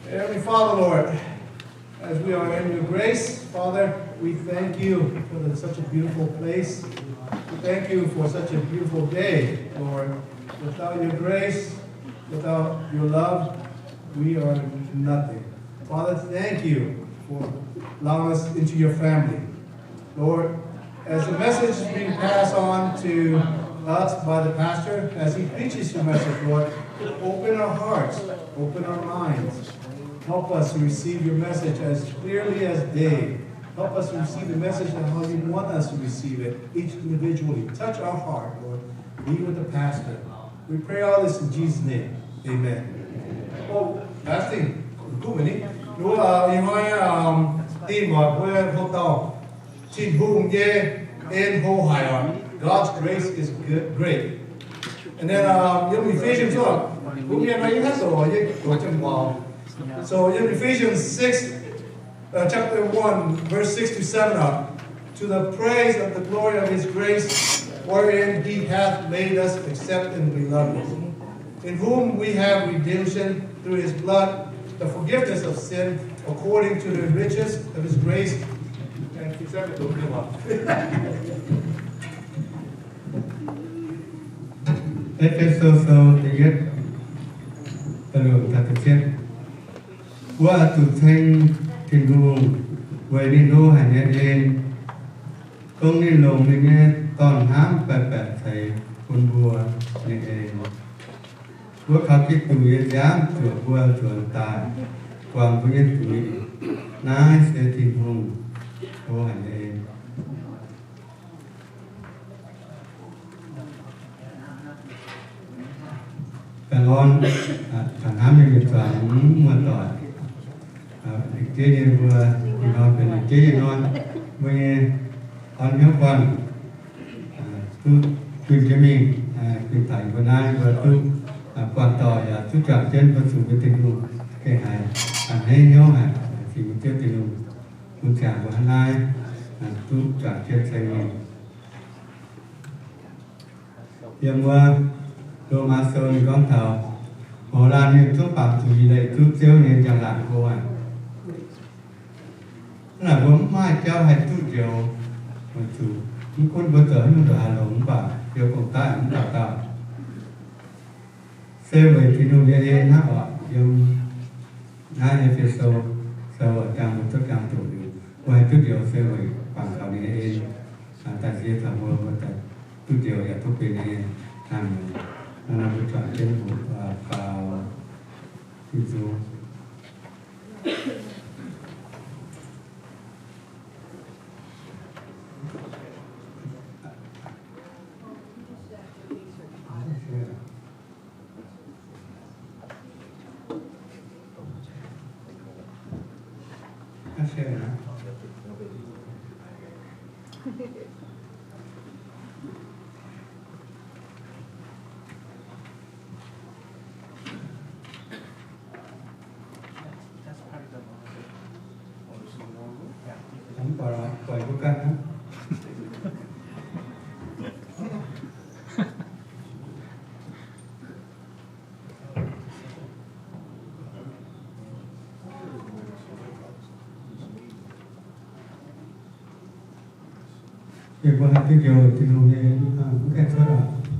Heavenly Father, Lord, as we are in your grace, Father, we thank you for the, such a beautiful place. We thank you for such a beautiful day, Lord. Without your grace, without your love, we are nothing. Father, thank you for allowing us into your family. Lord, as the message is being passed on to us by the pastor, as he preaches the message, Lord, open our hearts, open our minds. Help us to receive your message as clearly as day. Help us to receive the message and how you want us to receive it, each individually. Touch our heart, Lord. Be with the pastor. We pray all this in Jesus' name. Amen. Oh, last thing. Cool, man. Ih hnoi, um, theme of where hotel Tin-Hungh nyei en hlo haic oc. God's grace is good, great. And then, um, yiem Ephesians oc. Mbuo mienh nor yie mv haih zoux, yie zoux jienv mv baac. So in Ephesians six, uh, chapter one, verse six to seven, uh, to the praise of the glory of his grace, wherein he hath made us accept in the beloved, in whom we have redemption through his blood, the forgiveness of sin, according to the riches of his grace. And E^fe^so sou da'yietv, da'luoqc taux da'cietv. Mbuo oix zuqc ceng Tin-Hungh weic ninh hlo haic nyei en, dongh ninh longc ninh nyei Dorn-hnamv baeqc baeqc ceix bun mbuo nyei en. Mbuo kaux Giduc nyei nziaamv zuoqc mbuo nzuonx daaih, guangc mbuo nyei zuiz. Naaiv se Tin-Hungh hlo haic nyei en. Baengh orn, hnamv nyei mienh muoz-doic, lengc jeiv nyei mbuo, ih hnoi benx lengc jeiv nyei hnoi, mbuo nyei orn hnyouv guanh, duqv junh jienv mingh, junh taux mbuo naaiv, mbuo duqv guanh doic yaac duqv juangc jienv mbuo zuqc mbuo Tin-Hungh gengh haiz a'hneiv hnyouv haic, cingx mbuo Ziouv Tin-Hungh bun ziangx mbuo hnangv naaiv duqv juangc jienv ceng mingh. Yiem wuov Lomaa Sou ninh gorngv taux, mouz laanh mienh zungv bangc zuqc ih leih duqv Ziouv nyei njang-laangc go aqv. Hnangv naaic mbuo mv maaih jauv haih duqv njoux, weic zuqc mv gunv mbuo zoux haaix nyungc ndongc haaix longx mv baac yiem gong-daqv mv dauh dauh se weic Tin-Hungh nyei en hnangv oc. Yiem naaiv E^fe^so Sou jangx mbuo cuotv jangx doqc liuz, mbuo haih duqv njoux se weic bangc kaux ninh nyei en daaih sie taux mbuo, mbuo daaih duqv njoux yaac duqv benx ninh nyei hnangv nor. Naaiv mbuo juangc jienv mbuo faaux Ging-Sou.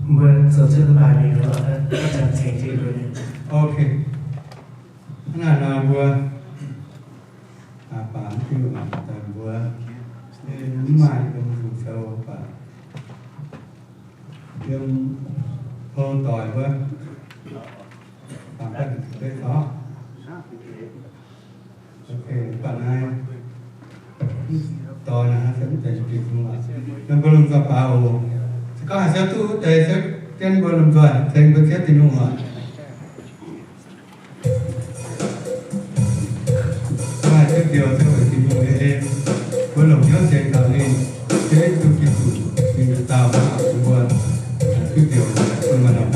Mbuo zoux jienv baaic mingh, ok. Hnangv naaic nor mbuo, aa, baamz jienv mbuo, mv maaih yiem Ging-Sou baac yiem hlo doic wuov, baamz deix zorqv. Ok, mv baac naaiv doic naaic se mv zeiz Ging-Sou aqv. Mbuo lomh nzoih baaux oc. Se gorngv haaix siou duqv wuov deix, se jienv mbuo lomh nzoih ceng mbuo Ziouv Tin-Hungh oc. Mbuo haih duqv njoux se weic Tin-Hungh nyei en. Mbuo longc hnyouv ceng taux ninh, Ziouv Yesu Giduc, ninh dauh dauh bun mbuo duqv njoux bun maaih longx.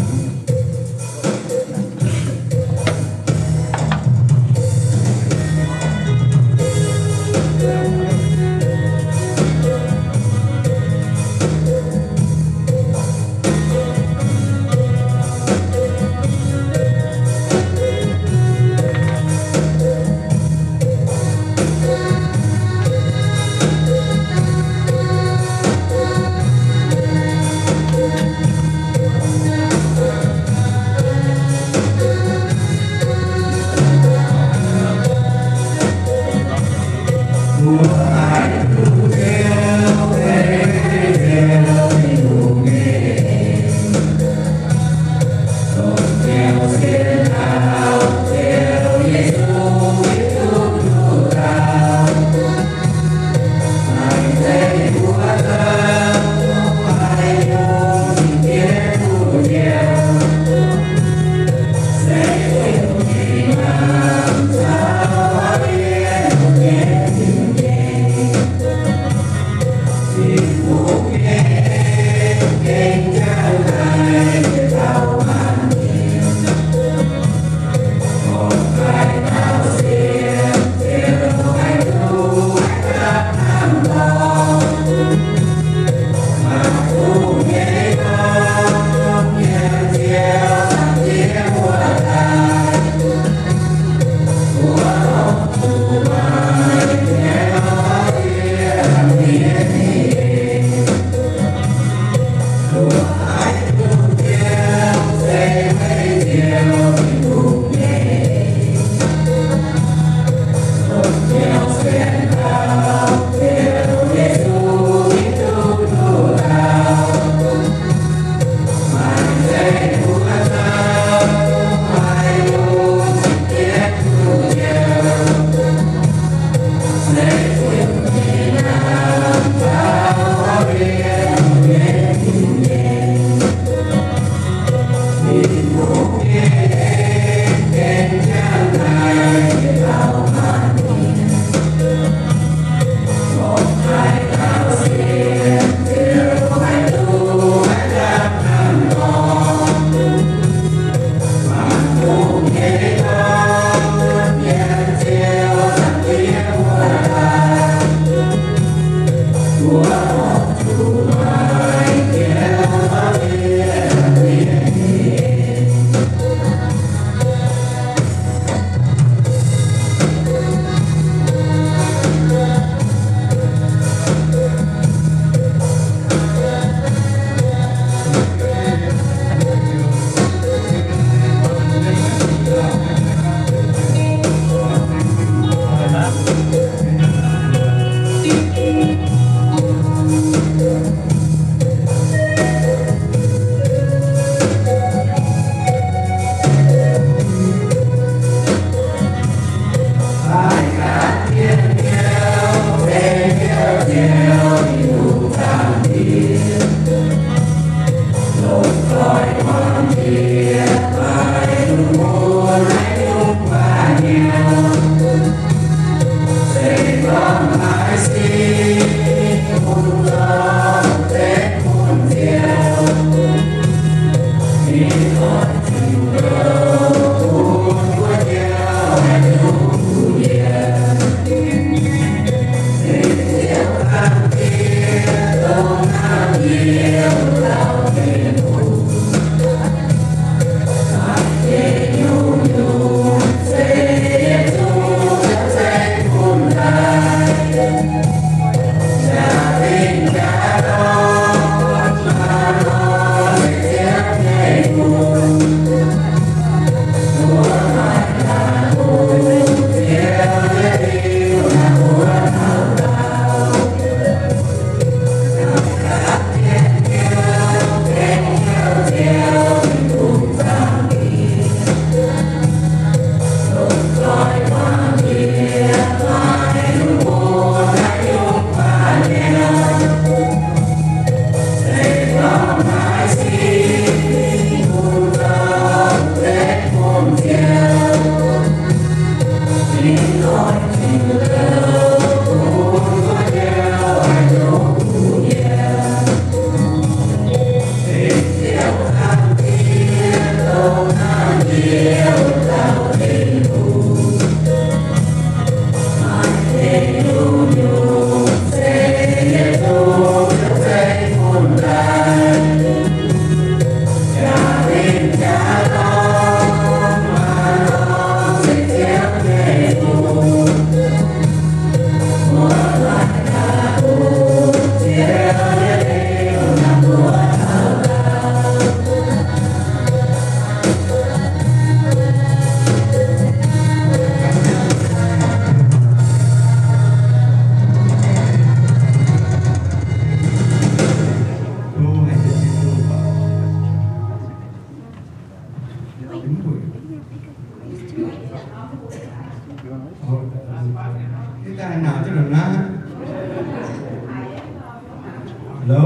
Hello?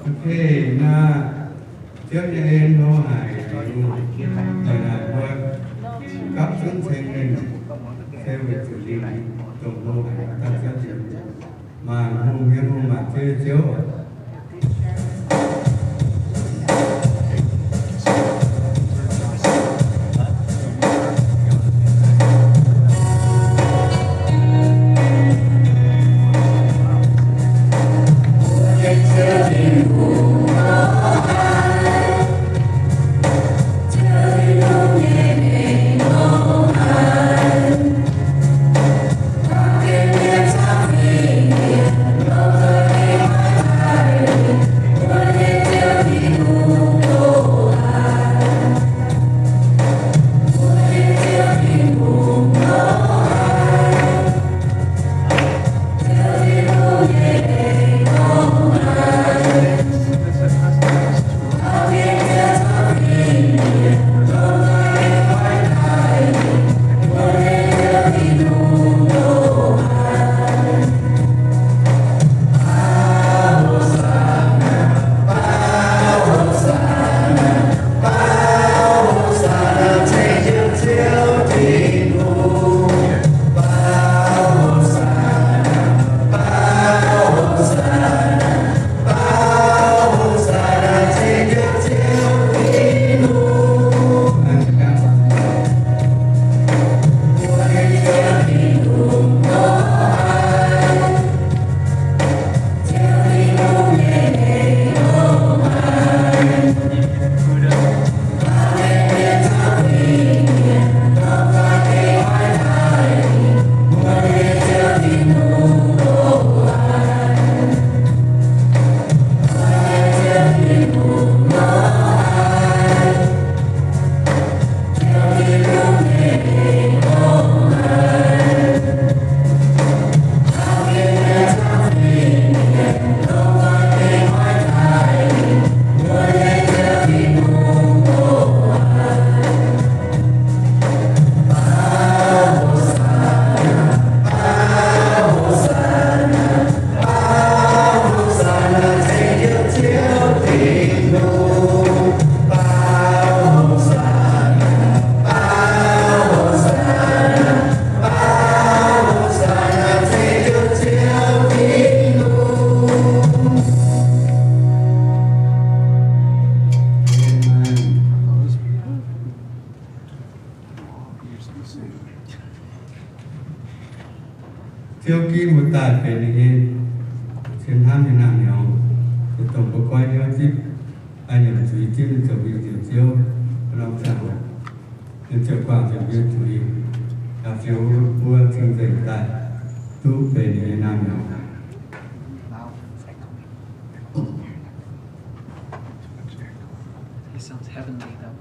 Okay, naaiv Ziouv nyei en hlo haic, haic naaic mbuo gapv zunv ceng mienh se weic zuqc ninh dongh hlo haic daaih Ziouv Tin-Hungh. Maanc hungh nyei hungh, maanc ziouv nyei Ziouv. Ziouv ginv mbuo daaih benx ninh nyei cien hnamv nyei naamh nyouz, dongh mbuo goiv hnyouv zipv, aa, nyiemc zuiz zipv, ninh ziouc mingh njiec Ziouv norm ziangh hoc, ninh ziouc guangc nzengc mbuo nyei zuiz, yaac ziouc mbuo cing-nzengc daaih duqv benx ninh nyei naamh nyouz. It sounds heavenly, though.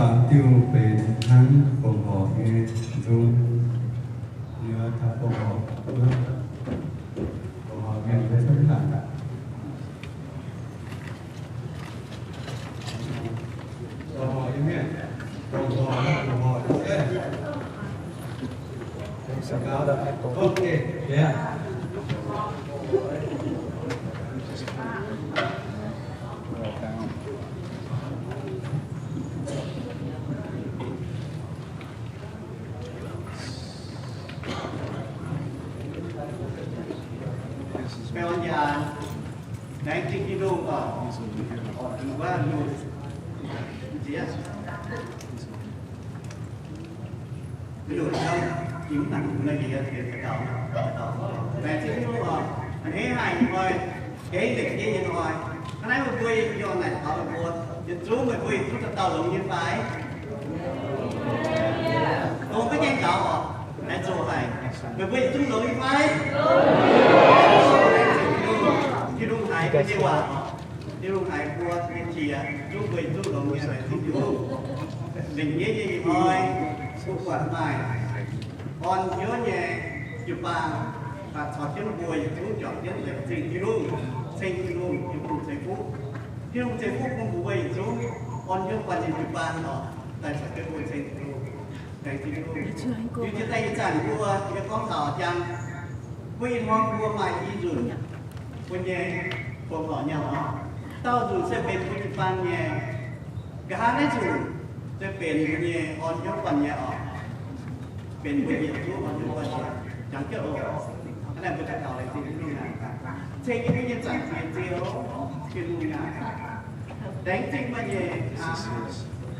Baamz diuh benx hnangv fongc horc nyei nzung, yie taux fongc horc, fongc horc mienh mbuo cuotv daaih. Fongc horc nyei mienh, fongc horc, fongc horc. Okay, yeah. Baengh orn njaaux, laengz zingh Tin-Hungh oc, oc, wuov, nziex. Laengz zingh Tin-Hungh, laengz zingh Tin-Hungh oc, a'hneiv haic nyei hnoi, gengh lengc jeiv nyei hnoi. Hnangv naaiv meih mbuo yaac naaic taux meih mbuo, yietc zungv meih mbuo yietc zungv dauh dauh longx nyei fai? Longx ga'nyiec gaux oc. Laengz zingh haic. Meih mbuo yietc zungv longx nyei fai? Tin-Hungh haiz mbuo nyei waac oc. Tin-Hungh haiz mbuo nyei qiex, zungv mbuo yietc zungv longx nyei, laengz zingh Tin-Hungh. Lengc jeiv nyei hnoi, mbuo buatc maaih orn hnyouv nyei jiu-baang, caux jienv mbuo yietc zungv juangc jienv laengz zingh Tin-Hungh, ceng Tin-Hungh, Tin-Hungh ceix fuqv. Tin-Hungh ceix fuqv bun mbuo yietc zungv orn hnyouv guanh nyei jiu-baang oc, daaih caux jienv mbuo ceng Tin-Hungh, laengz zingh Tin-Hungh. Yie jiex daaih ih zanc mbuo nyei gorngv taux jang, mbuo ih hnoi mbuo maaih i nzunc mbuo nyei fongc horc nyaanh oc. Dauh nzunc se benx mbuo jiu-baang nyei. Nqa'haav naaiv nzunc se benx mbuo nyei orn hnyouv guanh nyei oc. Benx mbuo yietc zungv orn hnyouv guanh nyei. Jangx jienv oc. Hnangv naaic mbuo daux gaux laengz zingh Tin-Hungh aqv. Ceng jienv mbuo nyei Zaangc Diex Ziouv, Tin-Hungh aqv. Laengz zingh meih nyei,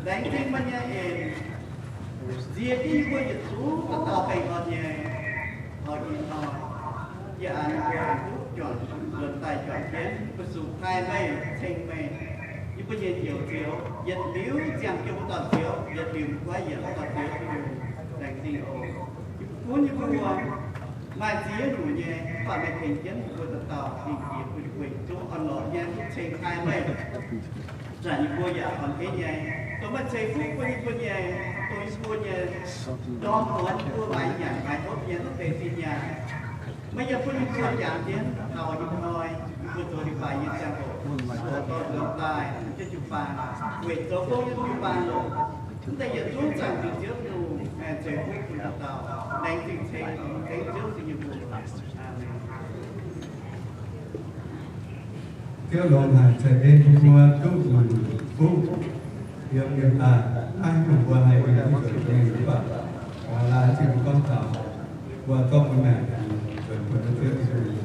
laengz zingh meih nyei en, nziex jienv yie mbuo yietc zungv dauh dauh baengh orn nyei. Oix ih hnoi yie an mbuo duqv juangc nzuonx daaih juangc jienv mbuo zuqc taaih meih, ceng meih, yie mbuo nyei Njoux Ziouv, yietc liuz ziangh jienv wuov dauh Ziouv, yietc liuz mv guaiv yienc wuov dauh Ziouv Tin-Hungh. Laengz zingh oc. Yie mbuo gunv yie mbuo maaih ziex nyungc nyei, mv baac meih tengx jienv mbuo dauh dauh, dingc jiex bun yie mbuo yietc zungv orn-lorqc nyei duqv ceng taaih meih. Zanc yie mbuo yaac orn-hneiv nyei, dongh meih ceix fuqv bun yie mbuo nyei, dongh yie mbuo nyei ndorm muonz yie mbuo maaih nyanc maaih hopv nyei wuov deix zinh nyaanh. Meih yaac bun yie mbuo jangx jienv taux ih hnoi, yie mbuo zoux leiz-baaix nyei ziangh hoc, dorh nzuonx daaih jienv jiu-baang, weic zoux gong nyei jiu-baang longc. Mv deix yietc zungv Zaangc Diex Ziouv Tin-Hungh ceix fuqv bun dauh dauh, laengz zingh ceng, ceng Ziouv Tin-Hungh. Aamen. Ziouv longx haic ceix ei mbuo duqv muonc fuqv yiem ninh daaih. Naaiv mbuo haih mingh duqv nzuonx mingh mv baac laaix zingh gorngv taux mbuo zorqv bun maengc nzuonx bun Ziouv Tin-Hungh.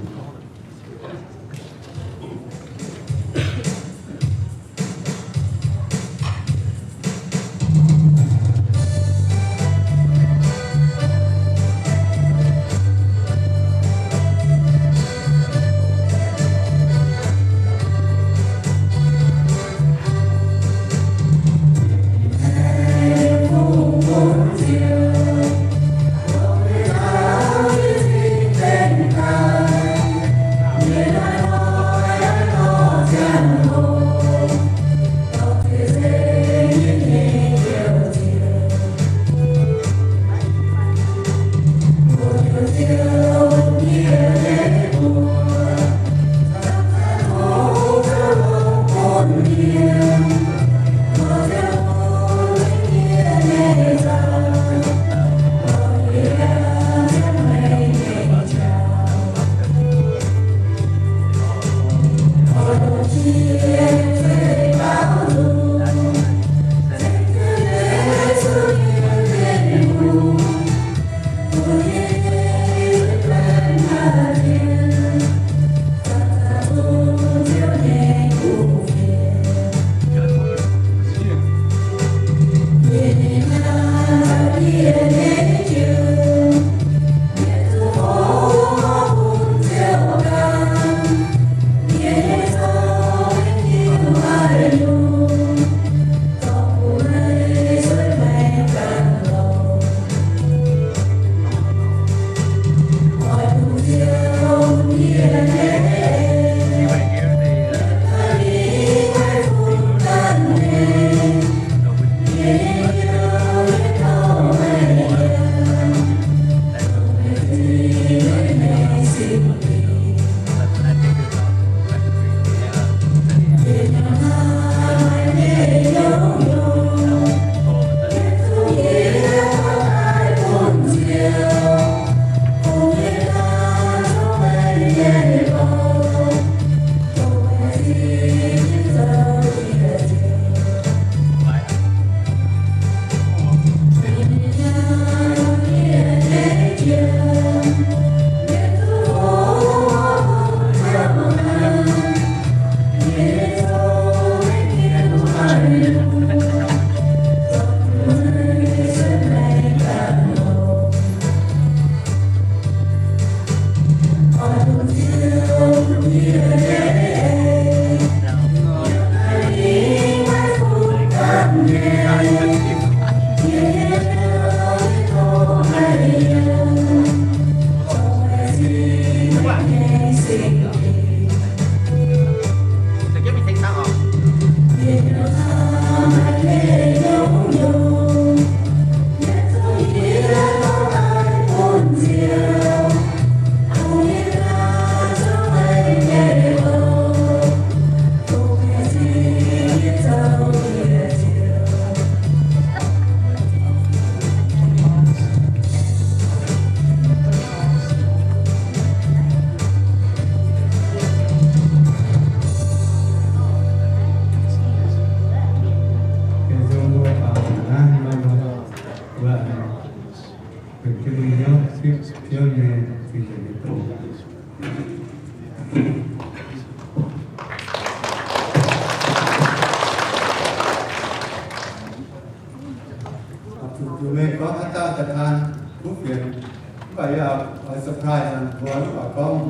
Zuqc mengh gorngv haaix dauh daaih taan kuv fienx, mv baac yie oix surprise mbuo, mv baac gorngv,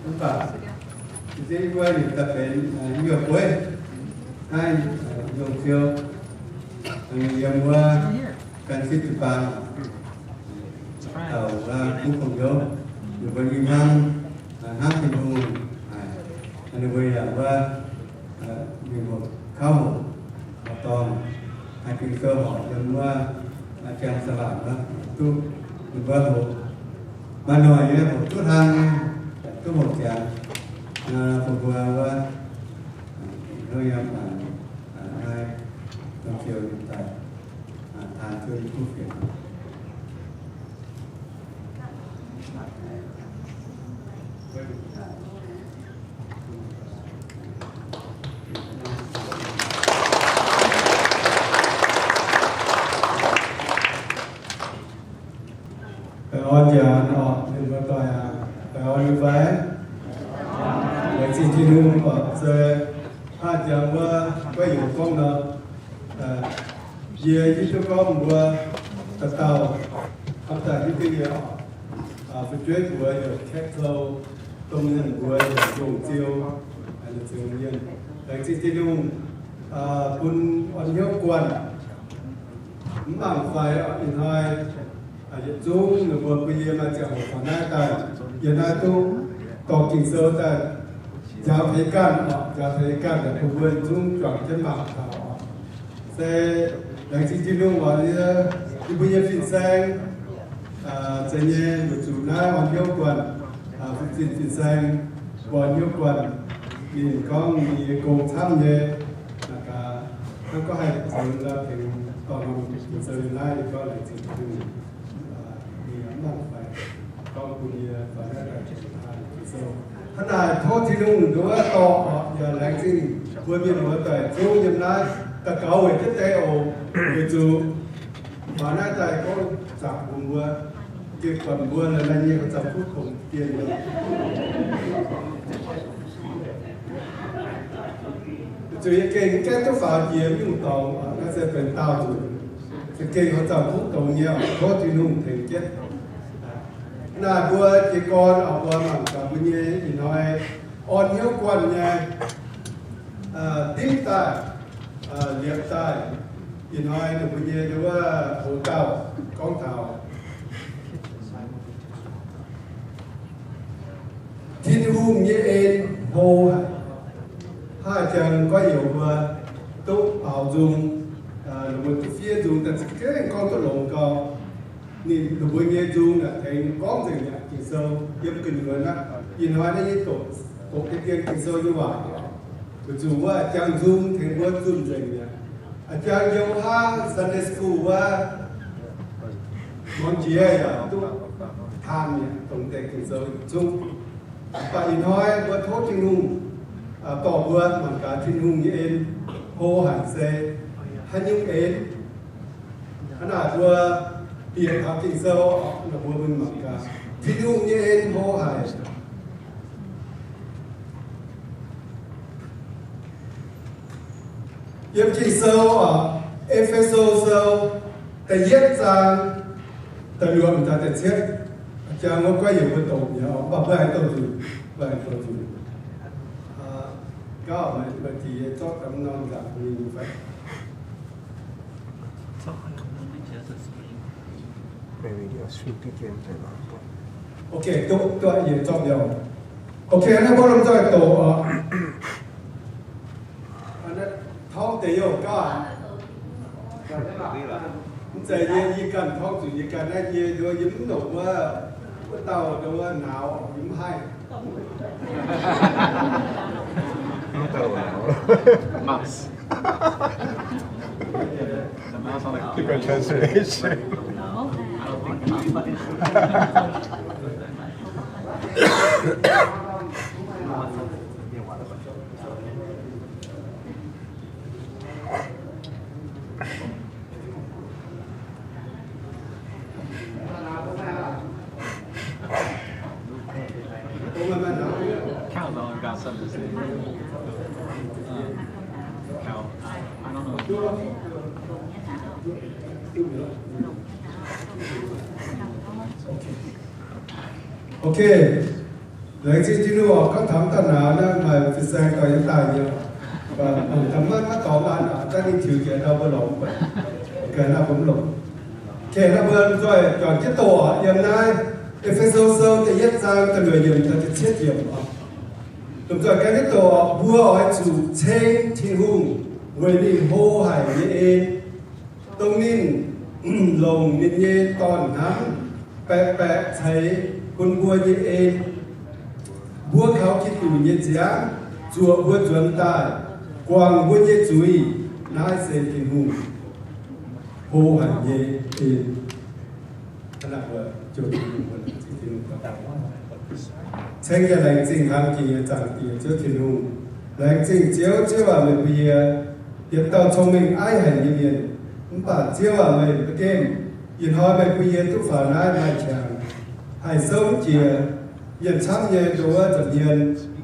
mv baac se wuov ninh daaih benx nyuoz bueiv naaiv, Nzong Ziou, yiem wuov San Francisco dauh wuov kuv gorx-youz, ninh mbuo i hmuangv hnamv Tin-Hungh, ninh mbuo yaac wuov mingh hoqc kauv hoqc dorngh, haih Ging-Sou horpc yiem wuov Janx-Saax Laatc wuov duqv, ninh mbuo hoqc maaih noic nyei, hoqc duqv hlang nyei, duqv hoqc ziangx. Bun mbuo wuov, hnangv yiem naaiv, Nzong Ziou ninh daaih taan cuotv kuv fienx. Baengh orn njaanc orqc, mienh muoz-doic aac, baengh orn nyei fai? Laengz zingh Tin-Hungh orqc, se hnangv jangx wuov guaiv youz gorngv nor, yie hiuv duqv gorngv mbuo dauh dauh, hnamv daaih hiuv duqv yie orqc, fu'jueiv mbuox yaac Kaeqv Cou, domh mienh mbuox yaac Nzong Ziou, laengz zingh Tin-Hungh bun orn hnyouv guanh, mv mangc faix ih hnoi yietc zungv ninh mbuo bun yie maaih ziangh hoc taux naaiv daaih, yie naaiv duqv dorh Ging-Sou daaih njaaux taux ganh orqc, njaaux taux ganh bun mbuo yietc zungv juangc jienv mangc taux orqc. Se laengz zingh Tin-Hungh orqc, yie bun yie fin-saeng, zeiz nyei, weic zuqc naaiv orn hnyouv guanh, fin-saeng orn hnyouv guanh, ninh gorngv ninh nyei gong camv nyei, hnangv gorngv haih zoux tengx dorh norm Ging-Sou yiem naaiv, yie gorngv laengz zingh Tin-Hungh, ninh mv mangc faix gorngv bun yie faix naaiv daaih Ging-Sou. Hnangv naaic tov Tin-Hungh nduov dorh orqc, yaac laengz zingh mbuo mienh muoz-doic zungv yiem naaiv daux gaux weic jienv deix oc, weic zuqc faix naaiv daaih gorngv zaangc bun mbuo, gengh buatc mbuo laanh nyei haaix zanc kuv kongx dien. Weic zuqc yie gengh mv gaengh duqv faaux jiex nyungc dorngx, naaiv se benx daauh nzunc, se gengh haaix zanc kuv kongx nyei, tov Tin-Hungh tengx jienv. Naaic mbuo jiez gorn oc, mbuo mangc gaax mbuo nyei ih hnoi orn hnyouv guanh nyei dimv daaih, liepc daaih, ih hnoi ninh mbuo nyei wuov hoc dauh gorngv taux Tin-Hungh nyei en hlo haic. Hnangv jangx guaiv youz mbuo duqv baaux nzung, ninh mbuo duqv fiev nzung daaih za'gengh gorngv duqv longx gau. Ninh, ninh mbuo nyei nzung naaic tengx gorngv nzengc mi'aqv. Ging-Sou yiem gu'nyuoz naaiv, ih hnoi naaiv yie doqc, doqc deix dien Ging-Sou nyei waac, weic zuqc wuov jangx nzung tengx mbuo zunh nzengc mi'aqv. A'jang yiem hnangv Sunday school wuov, muangx jiex yaac duqv taan mi'aqv, dongh deix Ging-Sou zungv. Mv baac ih hnoi mbuo tov Tin-Hungh dorh mbuo mangc gaax Tin-Hungh nyei en hlo haic se haaix nyungc en. Hnangv naaic mbuo bieqc taux Ging-Sou, mbuo mangc gaax Tin-Hungh nyei en hlo haic. Yiem Ging-Sou, E^fe^so Sou, da'yietv zaang, da'luoqc taux da'cietv. Jang wuov guaiv yiemc mbuo doqc mi'aqv, mv baac mbuo aengx doqc nzunc, mbuo aengx doqc nzunc. Gauh maaih, maaih deix yie zorqv daaih norm nzangc mingh fai. Okay, duqv, duqv, yie zorqv liouh. Okay, naaiv mbuo lomh nzoih doqc oc. Torngv deix youh gauh aqv. Mv zeiz yie, yie ganh torngv zuqc yie ganh naaiv, yie, yie mv nongc wuov, wuov dauh wuov nauz, yie mv haih. Different translation. Cal, though, I've got something to say. Um, Cal, I, I don't know if you Ok. Laengz zingh Tin-Hungh oc, gorngv taux dauh nauz naaiv maaih fin-saeng dorh yiem daaih nyei. Mangc gaax maiv dorngx an, daaih ninh tiux jiex ndau mbuo lorz mv baac. Gaax naaiv mbuo mv longc. Ok, naaiv mbuo zoih juangc jienv doqc yiem naaiv E^fe^so Sou da'yietv zaang da'luoqc yiemc taux da'cietv yiemc oc. Lomh nzoih gan jienv doqc, mbuo oix zuqc ceng Tin-Hungh weic ninh hlo haic nyei en, dongh ninh longc ninh nyei Dorn-hnamv baeqc baeqc ceix bun mbuo nyei en. Mbuo kaux Giduc nyei nziaamv zuoqc mbuo nzuonx daaih guangc mbuo nyei zuiz. Naaiv se Tin-Hungh hlo haic nyei en. Ceng yaac laengz zingh hnangv jiex nyei Zaangc Diex Ziouv Tin-Hungh. Laengz zingh Ziouv, Ziouv aac, meih bun yie yietc dauh cong-mengh aiv haic nyei mienh, mv baac Ziouv aac, meih maiv gemh. Ih hnoi meih bun yie duqv faaux naaiv maaih qangx, haih souv mv jiex, yietc camv nyei ndo wuov nza'hmien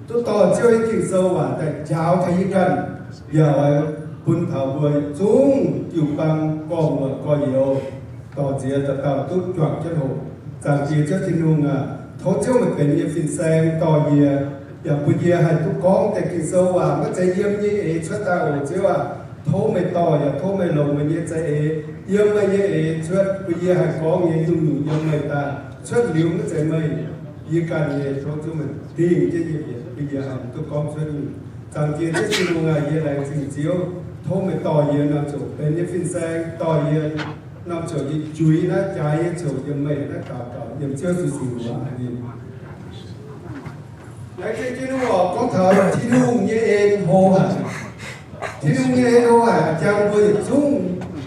duqv dorh Ziouv nyei Ging-Sou waac daaih njaaux taux yie ganh, yaac oix bun taux mbuo yietc zungv jiu-baang gorx-muoc gorx-youz dorh ziex dauh dauh duqv juangc jienv hoqc. Zaangc Diex Ziouv Tin-Hungh aac, tov Ziouv meih benx yie fin-saeng dorh yie, yaac bun yie haih duqv gorngv deix Ging-Sou waac maiv zeiz yiem nyei eix cuotv daaih oc. Ziouv aac, tov meih dorh yaac tov meih longc meih nyei za'eix yiem meih nyei eix cuotv, bun yie haih gorngv nyei nyungc-nyungc yiem meih daaih, cuotv liuz maiv zeiz meih, yie ganh nyei. Tov Ziouv meih dingh jienv yie mienh, bun yie haih duqv gorngv cuotv nyungc. Zaangc Diex Ziouv Tin-Hungh aac, yie laengz zingh Ziouv, tov meih dorh yie norm ziouc benx yie fin-saeng, dorh yie norm ziouc yie juix naaiv jaaix yie ziouc yiem meih naaiv daux gaux yiem Ziouv Yesu Ziouv nyei waac. Laengz zingh Tin-Hungh oc, gorngv taux Tin-Hungh nyei en hlo haic. Tin-Hungh nyei en hlo haic, jangx mbuo yietc zungv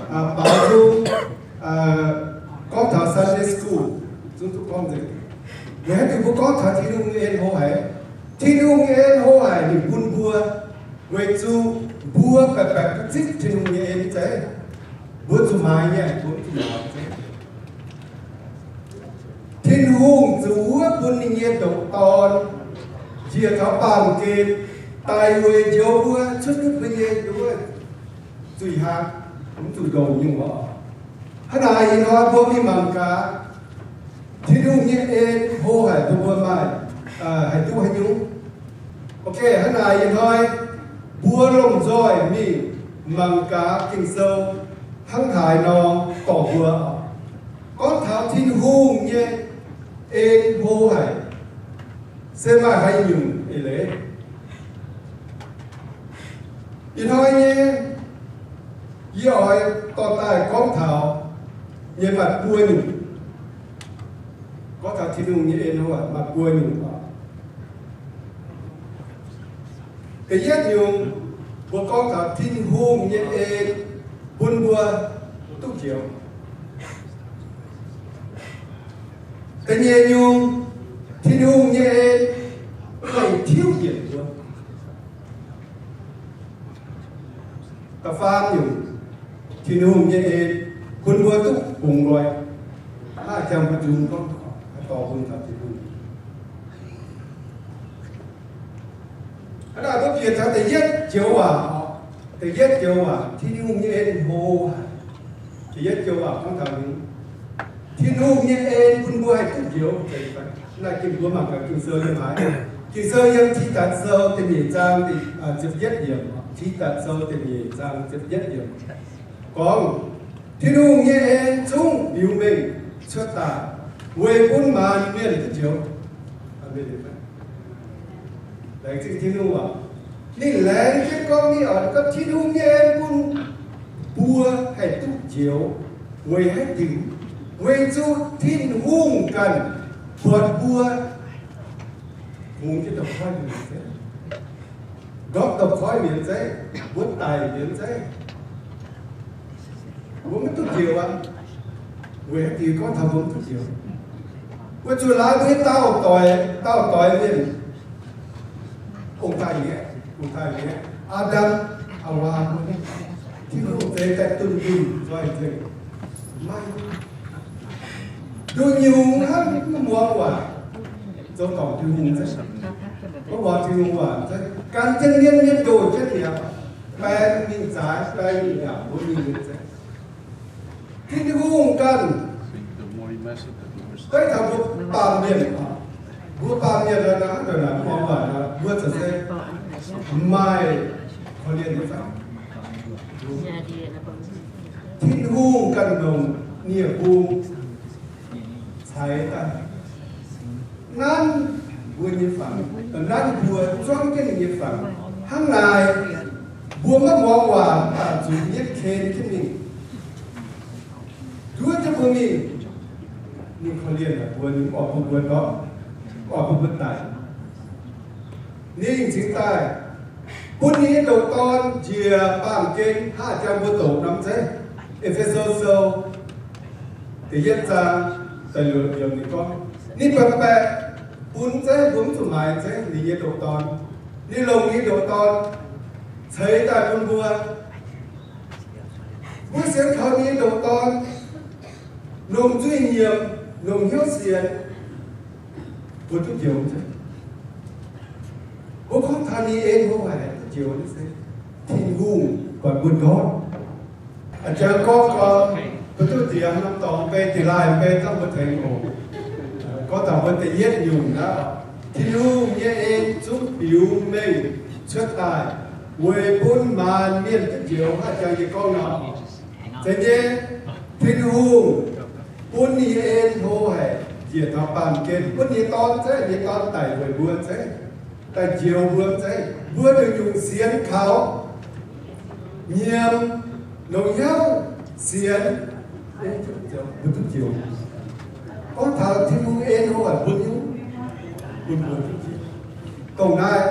baaux nzung gorngv taux Sunday school, zungv duqv gorngv nzengc. Weic haaix diuc mbuo gorngv taux Tin-Hungh nyei en hlo haic? Tin-Hungh nyei en hlo haic, ninh bun mbuo weic zuqc mbuo baeqc baeqc duqv zipv Tin-Hungh nyei en zeiv. Mbuo zuqc maaiz nyei, mbuo zuqc maaiz zeiv. Tin-Hungh zuqc wuov bun ninh nyei ndoqc Dorn njiec taux baamh gen daaih weic njoux mbuo, cuotv duqv mbuo nyei nduov zuiz-hlang, mv zuqc ndongc nyungc oc. Hnangv naaic ih hnoi mbuo mingh mangc gaax Tin-Hungh nyei en hlo haic bun mbuo maaih haih duqv haaix nyungc. Ok, hnangv naaic ih hnoi mbuo lomh nzoih mingh mangc gaax Ging-Sou hnangv haaix nor dorh mbuo oc. Gorngv taux Tin-Hungh nyei en hlo haic se maaih haaix nyungc eix leiz? Ih hnoi nyei yie oix dorh daaih gorngv taux nyei maaih buo nyungc. Gorngv taux Tin-Hungh nyei en hlo haic maaih buo nyungc oc. Da'yietv nyungc, mbuo gorngv taux Tin-Hungh nyei en bun mbuo duqv njoux. Da'nyeic nyungc, Tin-Hungh nyei en haih tiuv yienc mbuo. Da'faam nyungc, Tin-Hungh nyei en bun mbuo duqv bungx nqoi. Naaiv jangx mbuo nzung gorngv haaix dorh bun taux Tin-Hungh. Hnangv naaic mbuo bieqc taux da'yietv joux waac oc. Da'yietv joux waac, Tin-Hungh nyei en hlo haic. Da'yietv joux waac gorngv taux nyei, Tin-Hungh nyei en bun mbuo haih duqv njoux. Naaiv ging mbuo mangc gaax Ging-Sou yiem haaix. Ging-Sou yiem Tidatc Sou da'nyeic zaang ziepc yietv yiemc. Tidatc Sou da'nyeic zaang ziepc yietv yiemc gorngv, Tin-Hungh nyei en zungv biux mengh cuotv daaih weic bun maanc mienh duqv njoux. Laengz zingh Tin-Hungh oc. Ninh laengz jienv gorngv, ninh oix gorngv Tin-Hungh nyei en bun mbuo haih duqv njoux. Weic haaix diuc? Weic zuqc Tin-Hungh ganh buatc mbuo bungx jienv douz-koiv mienh zeiv, ndortv douz-koiv mienh zeiv, mbuo daic mienh zeiv. Mbuo maiv duqv njoux aqv. Weic haaix diuc gorngv taux mbuo maiv duqv njoux? Weic zuqc laaix mbuo nyei daauh doix, daauh doix mienh, ong-taaix-ngaeqv, ong-taaix-ngaeqv, Aa^ndam, Aa^waa, Tin-Hungh zeix daaih dunh yunh nzoih nzengc. Maaih nduqc nyungc hnangv mv muangx waac, zoux dorngc Tin-Hungh zeiv, maiv muangx Tin-Hungh waac zeiv, gan jienv mienv, mienv ndoh jienv mi'aqv, baeng mingh zaaix, baeng mingh yaac mbuo mingh nyei zeiv. Daaih taux mbuo baamh mienh, mbuo baamh mienh naaiv, naaiv, naaiv, mbuo corc se maaih korv-lienh nyei fangx. Tin-Hungh ganh longc nie-mbung ceix daaih nanv mbuo nyei fangx, nanv mbuo zuangv jienv ninh nyei fangx. Hnangv naaic, mbuo maiv muangx waac mv baac zuqc yietv ken jienv mingh, nduov jienv mbuo mingh. Ninh korv-lienh haic mbuo, ninh mv oix bun mbuo ndortv, mv oix bun mbuo daic. Ninh cingx daaih bun ninh nyei ndoqc Dorn njiec baamh gen haah jangx mbuo doqc norm zeiv. E^fe^so Sou da'yietv zaang da'luoqc yiemc ninh gorngv, ninh baeqc baeqc bun zeiv, mbuo mv zuqc maaiz zeiv, ninh nyei ndoqc Dorn. Ninh longc ninh nyei ndoqc Dorn ceix daaih bun mbuo. Mbuo sienx kaux ninh nyei ndoqc Dorn, longc nzuih nyiemc, longc hnyouv sienx, mbuo duqv njoux zeiv. Mbuo gorngv taux ninh en hlo haic duqv njoux naaiv se Tin-Hungh buatc mbuo ndortv. A'jangx gorngv gorngv, mbuo duqv diex norm dorngx bei, diex laaih bei, dangh mbuo tengx oc. Gorngv taux mbuo da'yietv nyungc naaiv, Tin-Hungh nyei en zungv biux mengh cuotv daaih weic bun maanc mienh duqv njoux. Haah jangx yie gorngv nor, se nyei, Tin-Hungh bun ninh nyei en hlo haic njiec taux baamh gen, bun ninh nyei Dorn zeiv, ninh nyei Dorn daic weic mbuo zeiv, daaih njoux mbuo zeiv. Mbuo nyungc-nyungc sienx kaux, nyiemc, longc hnyouv sienx, mbuo duqv njoux. Gorngv taux Tin-Hungh en hlo haic bun nyungc, bun mbuo duqv njoux. Dongh naaiv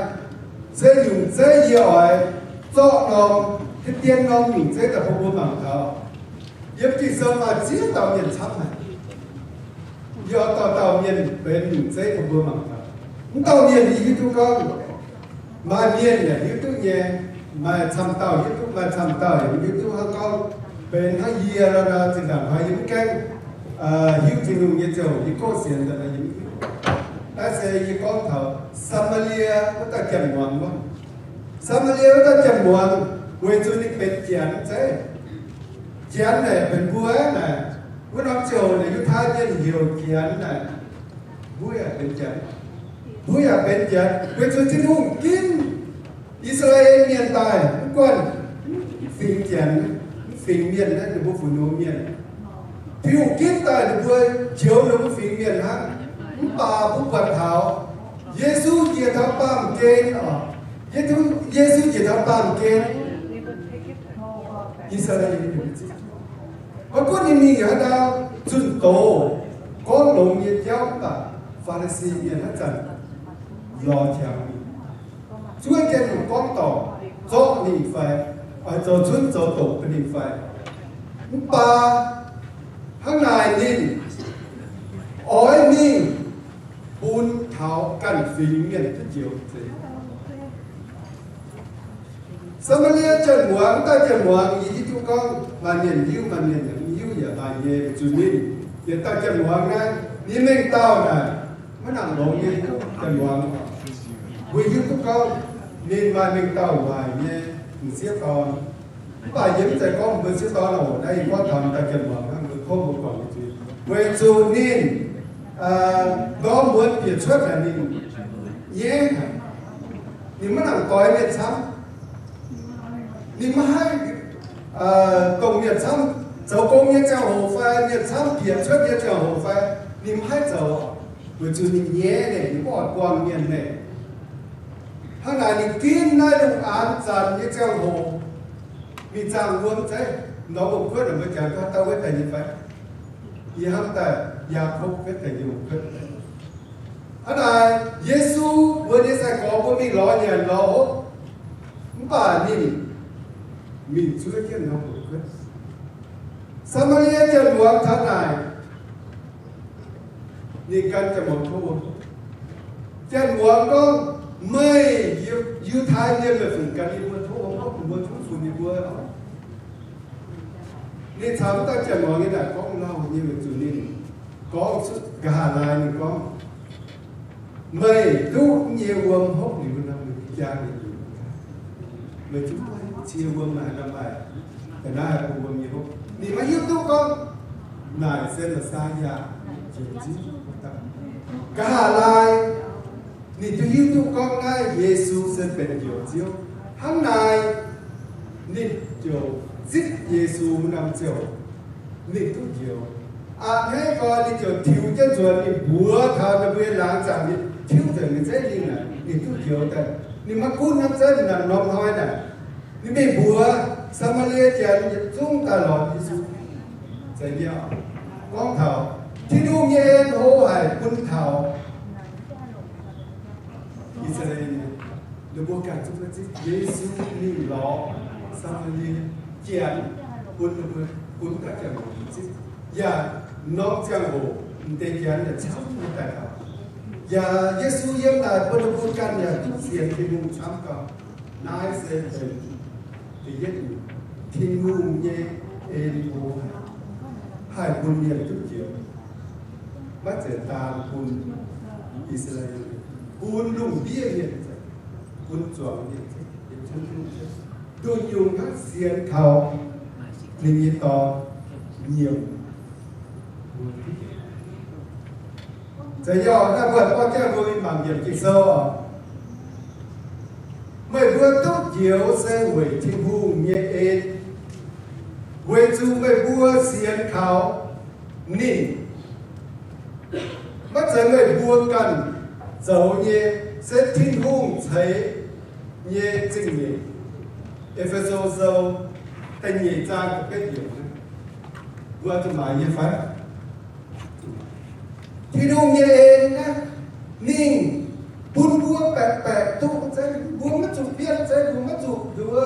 se nyungc zeiv yie oix zorqv norm, dien norm nyungc zeiv daaih bun mbuo mangc taux. Yiem Ging-Sou maaih ziex dauh mienh camv haic. Yie oix dauh dauh mienh benx nyungc zeiv bun mbuo mangc taux. Mv dauh mienh yie hiuv duqv gorngv, maaih mienh yaac hiuv duqv nyei, maaih camv dauh hiuv duqv, maaih camv dauh yaac mv hiuv duqv. Hnangv gorngv benx hnangv yie nor, zinh ndaangc hnoi yie mv gaengh hiuv Tin-Hungh nyei ziangh hoc yie gox sienx daaih yie mv hiuv. Naaiv se yie gorngv taux Saa^maa^lie wuov dauh janx-muangz wuov. Saa^maa^lie wuov dauh janx-muangz weic zuqc ninh benx Janx zeiv. Janx naaic benx mbuo naaic, wuov norm ziangh hoc naaic Yiutai mienh heuc Janx naaic, mbuo yaac benx Janx. Mbuo yaac benx Janx weic zuqc Tin-Hungh ginv I^saa^laa^en Mienh daaih, mv guanh mv fingx Janx, mv fingx mienh naaiv, ninh mbuo fu-nor mienh. Tin-Hungh ginv daaih ninh mbuo njoux ninh mbuo fingx mienh hnangv. Mv baac mbuo buatc taux Yesu njiec taux baamh gen oc. Yesu, Yesu njiec taux baamh gen, I^saa^laa^en mienh maiv gunv ninh mingh haaix ndau, zunh doz gorngv longx nyei jauv, mv baac Faa^li^si mienh haaix zanc lorz qangx ninh, zuov jienv ninh gorngv dorngc, zorqv ninh fai, oix zoux cunv zoux doqc bun ninh fai. Mv baac hnangv naaic ninh oix mingh bun taux ganh fingx mienh duqv njoux. Saa^maa^lie janx-muangz, wuov dauh janx-muangz yie hiuv duqv gorngv maaih mienh hiuv, maaih mienh yaac mv hiuv yaac maaih nyei, weic zuqc ninh yietc dauh janx-muangz naaiv, ninh mengh dauh naaic maiv nangc longx nyei janx-muangz. Mbuo hiuv duqv gorngv ninh maaih mengh dauh waaic nyei m'sieqv dorn. Mv baac yie mv zeiz gorngv mbuo m'sieqv dorn oc. Naaiv yie gorngv taux dauh janx-muangz hnangv, mbuo tov mbuo guangc nyei zuiz. Weic zuqc ninh ndorm muonz bieqc cuotv naaic ninh nyaiv haic. Ninh maiv nangc doix mienh camv. Ninh maiv haih dongh mienh camv, zoux gong nyei ziangh hoc fai mienh camv bieqc cuotv nyei ziangh hoc fai, ninh maiv haih zoux, weic zuqc ninh nyaiv naaic, ninh mv oix buangh mienh naaic. Hnangv naaic ninh ginv naaiv lungh aanx zanc nyei ziangh hoc mingh zaangh wuom zeiv. Norm wuom-kuotv naaic mbuo jangx gorngv dauh wuov deix nyei fai? Yie hnamv daaih Yaakopv wuov deix nyei wuom-kuotv. Hnangv naaic Yesu mbuo nyei sai-gorx mbuo mingh lorz nyanc lorz hopv, mv baac ninh mingh zuov jienv norm wuom-kuotv. Saa^maa^lie janx-muangz taux naaic, ninh gan janx-muangz tov wuom hopv. Janx-muangz gorngv, meih Yiu, Yiutai mienh meih fungc gan yie mbuo tov wuom hopv, mbuo zungv funx yie mbuo oc. Ninh caux wuov dauh janx-muangz nyei naaic gorngv lauh nyei weic zuqc ninh gorngv cuotv nqa'haav laai, ninh gorngv, meih duqv nyei wuom hopv liuz nor, meih jaa mingh liuz, meih zungv cie wuom haaix nor maaih, ga'naaiv haaix bung wuom nyei hopv. Ninh maiv hiuv duqv gorngv Naaic se Messiah, Njoux Ziouv. Nqa'haav laai ninh duqv hiuv duqv gorngv naaiv Yesu se benx Njoux Ziouv. Hnangv naaic ninh ziouc zipv Yesu norm ziouc, ninh duqv njoux. A'hneiv gau ninh ziouc tiux jienv nzuonx, ninh mbuox taux ninh mbuo laangz zaangc, ninh tiux nzengc ninh zeiv lingh naaic, ninh duqv njoux daaih. Ninh maiv gunv hnangv, zeiv naaic norm hnoi naaic, ninh mingh mbuox Saa^maa^lie Janx yietc zungv daaih lorz Yesu. Zeiz nyei oc. Gorngv taux Tin-Hungh nyei en hlo haic bun taux I^saa^laa^en, ninh mbuo ganh zungv maiv zipv. Yesu mingh lorz Saa^maa^lie Janx bun ninh mbuo, bun ganh ziangh hoc zipv. Yaac norm ziangh hoc m'deix Janx yaac camv nyei daaih taux. Yaac Yesu yiem naaic bun ninh mbuo ganh yaac duqv sienx Tin-Hungh camv gau. Naaiv se benx da'yietv nyungc, Tin-Hungh nyei en hlo haic, haih bun mienh duqv njoux. Maiv zeiz daan bun I^saa^laa^en, bun lungh ndiev mienh, bun zuangx mienh, nduqc nyungc hnangv sienx kaux ninh nyei Dorn, nyiemc. Zeiz nyei oc. Naaiv mbuo borqv jienv mbuo mingh mangc yiemc Ging-Sou oc. Meih mbuo duqv njoux se weic Tin-Hungh nyei en, weic zuqc meih mbuo sienx kaux ninh. Maiv zeiz meih mbuo ganh zoux nyei, se Tin-Hungh ceix nyei zingh nyeic. E^fe^so Sou da'nyeic zaang da'betv yiemc, mbuo zuqc maaiz nyei fai? Tin-Hungh nyei en naaiv, ninh bun mbuo baeqc baeqc duqv zeiv, mbuo maiv zuqc bietv zeiv, mbuo maiv zuqc nduov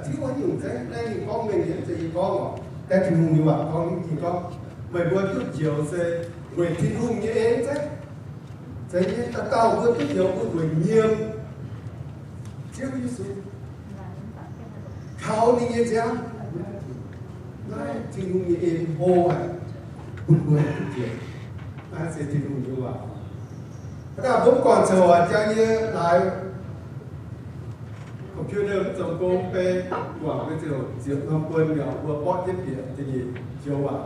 tiuv haaix nyungc zeiv. Naaiv ninh gorngv mengh nyei, zeiz yie gorngv oc. Daaih Tin-Hungh nyei waac gorngv, ninh gorngv, meih mbuo duqv njoux se weic Tin-Hungh nyei en zeiv. Zeiz nyei, dauh dauh mbuo duqv njoux bun weic nyiemc Ziouv Yesu, kaux ninh nyei nziaamv. Naaiv Tin-Hungh nyei en hlo haic bun mbuo duqv njoux. Naaiv se Tin-Hungh nyei waac. Hnangv naaic mbuo mv guangc ziouc jang yie laaix computer mv zoux gong bei, guangc nyei ziouc ziepc norm buon mi'aqv, mbuo borqv jienv bieqc da'nyeic joux waac.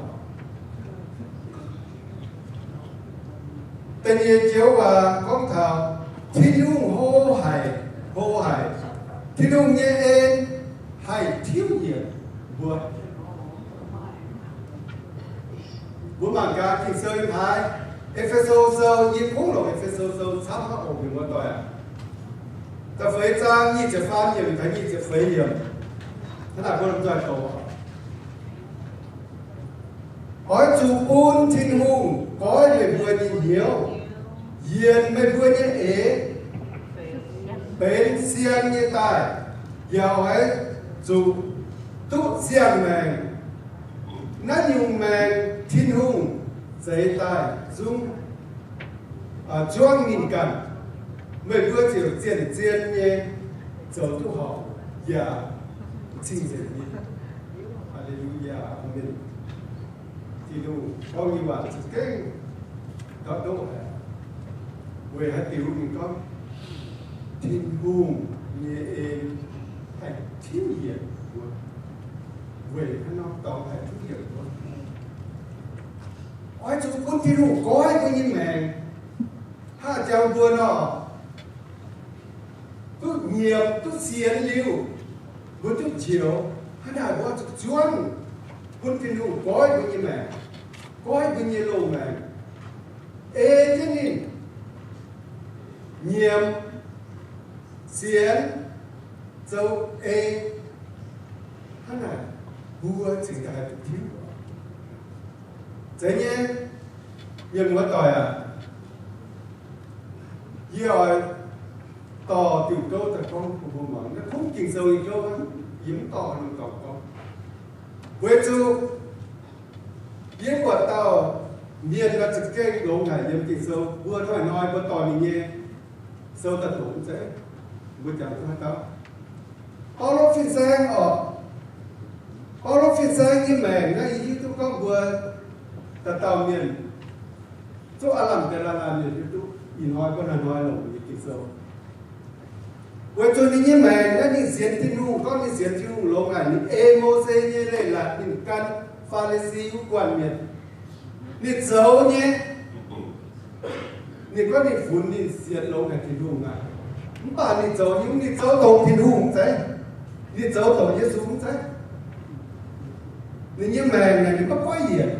Da'nyeic joux waac gorngv taux Tin-Hungh hlo haic, hlo haic. Tin-Hungh nyei en haih tiuv njiec mbuo. Mbuo mangc gaax Ging-Sou nyei hlaax, E^fe^so Sou, yie kungx longc E^fe^so Sou camv hnangv oc, mienh muoz-doic aac. Da'feix zaang nyic ziepc faam yiemc taux nyic ziepc feix yiemc. Hnangv naaic mbuo lomh nzoih doqc. Oix zuqc bun Tin-Hungh goiv meih mbuo nyei hnyouv, yienc meih mbuo nyei eix benx sien nyei daaih, yaac oix zuqc duqv ziangh maengc. Naaiv nyungc maengc Tin-Hungh zeix daaih zungv, aa, zuangv ninh ganh. Meih mbuo ziouc zien-zien nyei zoux duqv horpc yaac cing-nzengc nyei. Haa^le^lu^yaa, aamen. Tin-Hungh gorngv nyei waac za'gengh gauh ndoqv haic. Weic haaix diuc ninh gorngv Tin-Hungh nyei en haih tiuv njiec mbuo? Weic haaix norm dorngx haih tiuv njiec mbuo? Oix zuqc bun Tin-Hungh goiv mbuo nyei maengc. Hnangv jangx mbuo nor, duqv nyiemc duqv sienx liuz, mbuo duqv njoux, hnangv naaic mbuo zuqc zuangv bun Tin-Hungh goiv mbuo nyei maengc, goiv mbuo nyei loz-maengc, ei jienv ninh, nyiemc, sienx, zoux ei. Hnangv naaic mbuo cingx daaih haih duqv tiuv. Zeiz nyei, mienh muoz-doic aac, yie oix dorh diuh gouv daaih gorngv bun mbuo muangx. Naaiv kungx Ging-Sou nyei gouv, yie mv dorh norm dorngx gorngv. Weic zuqc yie buatc dauh mienh nor za'gengh longx haic yiem Ging-Sou. Mbuo hnoi-hnoi mbuo dorh ninh nyei sou daaih doqc mv zeiz, mbuo jangx duqv haaix dauh. Baulo fin-saeng oc. Baulo fin-saeng nyei maengc naaiv yie hiuv duqv gorngv mbuo dauh dauh mienh, zungv aav lamh deix laanh laanh mienh hiuv duqv. Ih hnoi mbuo hnoi-hnoi longc nyei Ging-Sou. Weic zuqc ninh nyei maengc naaiv ninh sienx Tin-Hungh, gorngv ninh sienx Tin-Hungh longx haic, ninh ei Mose nyei leiz-latc, ninh gan Faa^li^si wuov guanh mienh. Ninh zoux nyei, ninh gorngv ninh funx ninh sienx longx haic Tin-Hungh aqv. Mv baac ninh zoux haaix nyungc? Ninh zoux douc Tin-Hungh mv zeiz, ninh zoux douc Yesu mv zeiz. Ninh nyei maengc naaic ninh maiv goiv yienc.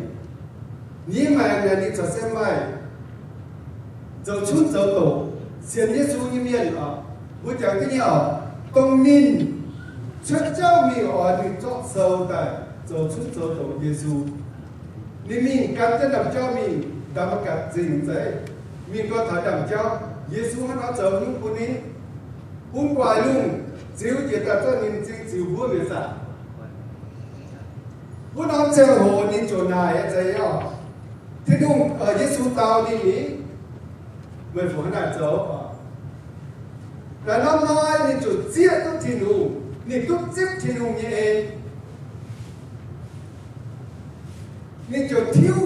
Ninh nyei maengc naaic ninh corc se maaih zoux cunv zoux doqc, sienx Yesu nyei mienh oc. Mbuo jangx jienv nyei oc, dongh ninh cuotv jauv mingh oix mingh zorqv sou daaih zoux cunv zoux doqc Yesu. Ninh mingh gan jienv ndaamv-jauv mingh, Ndaa^matv^gatc Zingh zeiz, mingh gau taux ndaamv-jauv, Yesu hnangv nor zoux nyungc bun ninh, bun guaax lungh ziux jiex daaih zorqv ninh m'zing ziux mbuov mienh saah. Wuov norm ziangh hoc ninh ziouc naaic zeiz oc, Tin-Hungh, Yesu dau ninh ni, meih fungc hnangv naaic zoux oc. Naaiv norm hnoi ninh ziouc zieqv duqv Tin-Hungh, ninh duqv zipv Tin-Hungh nyei en. Ninh ziouc tiuv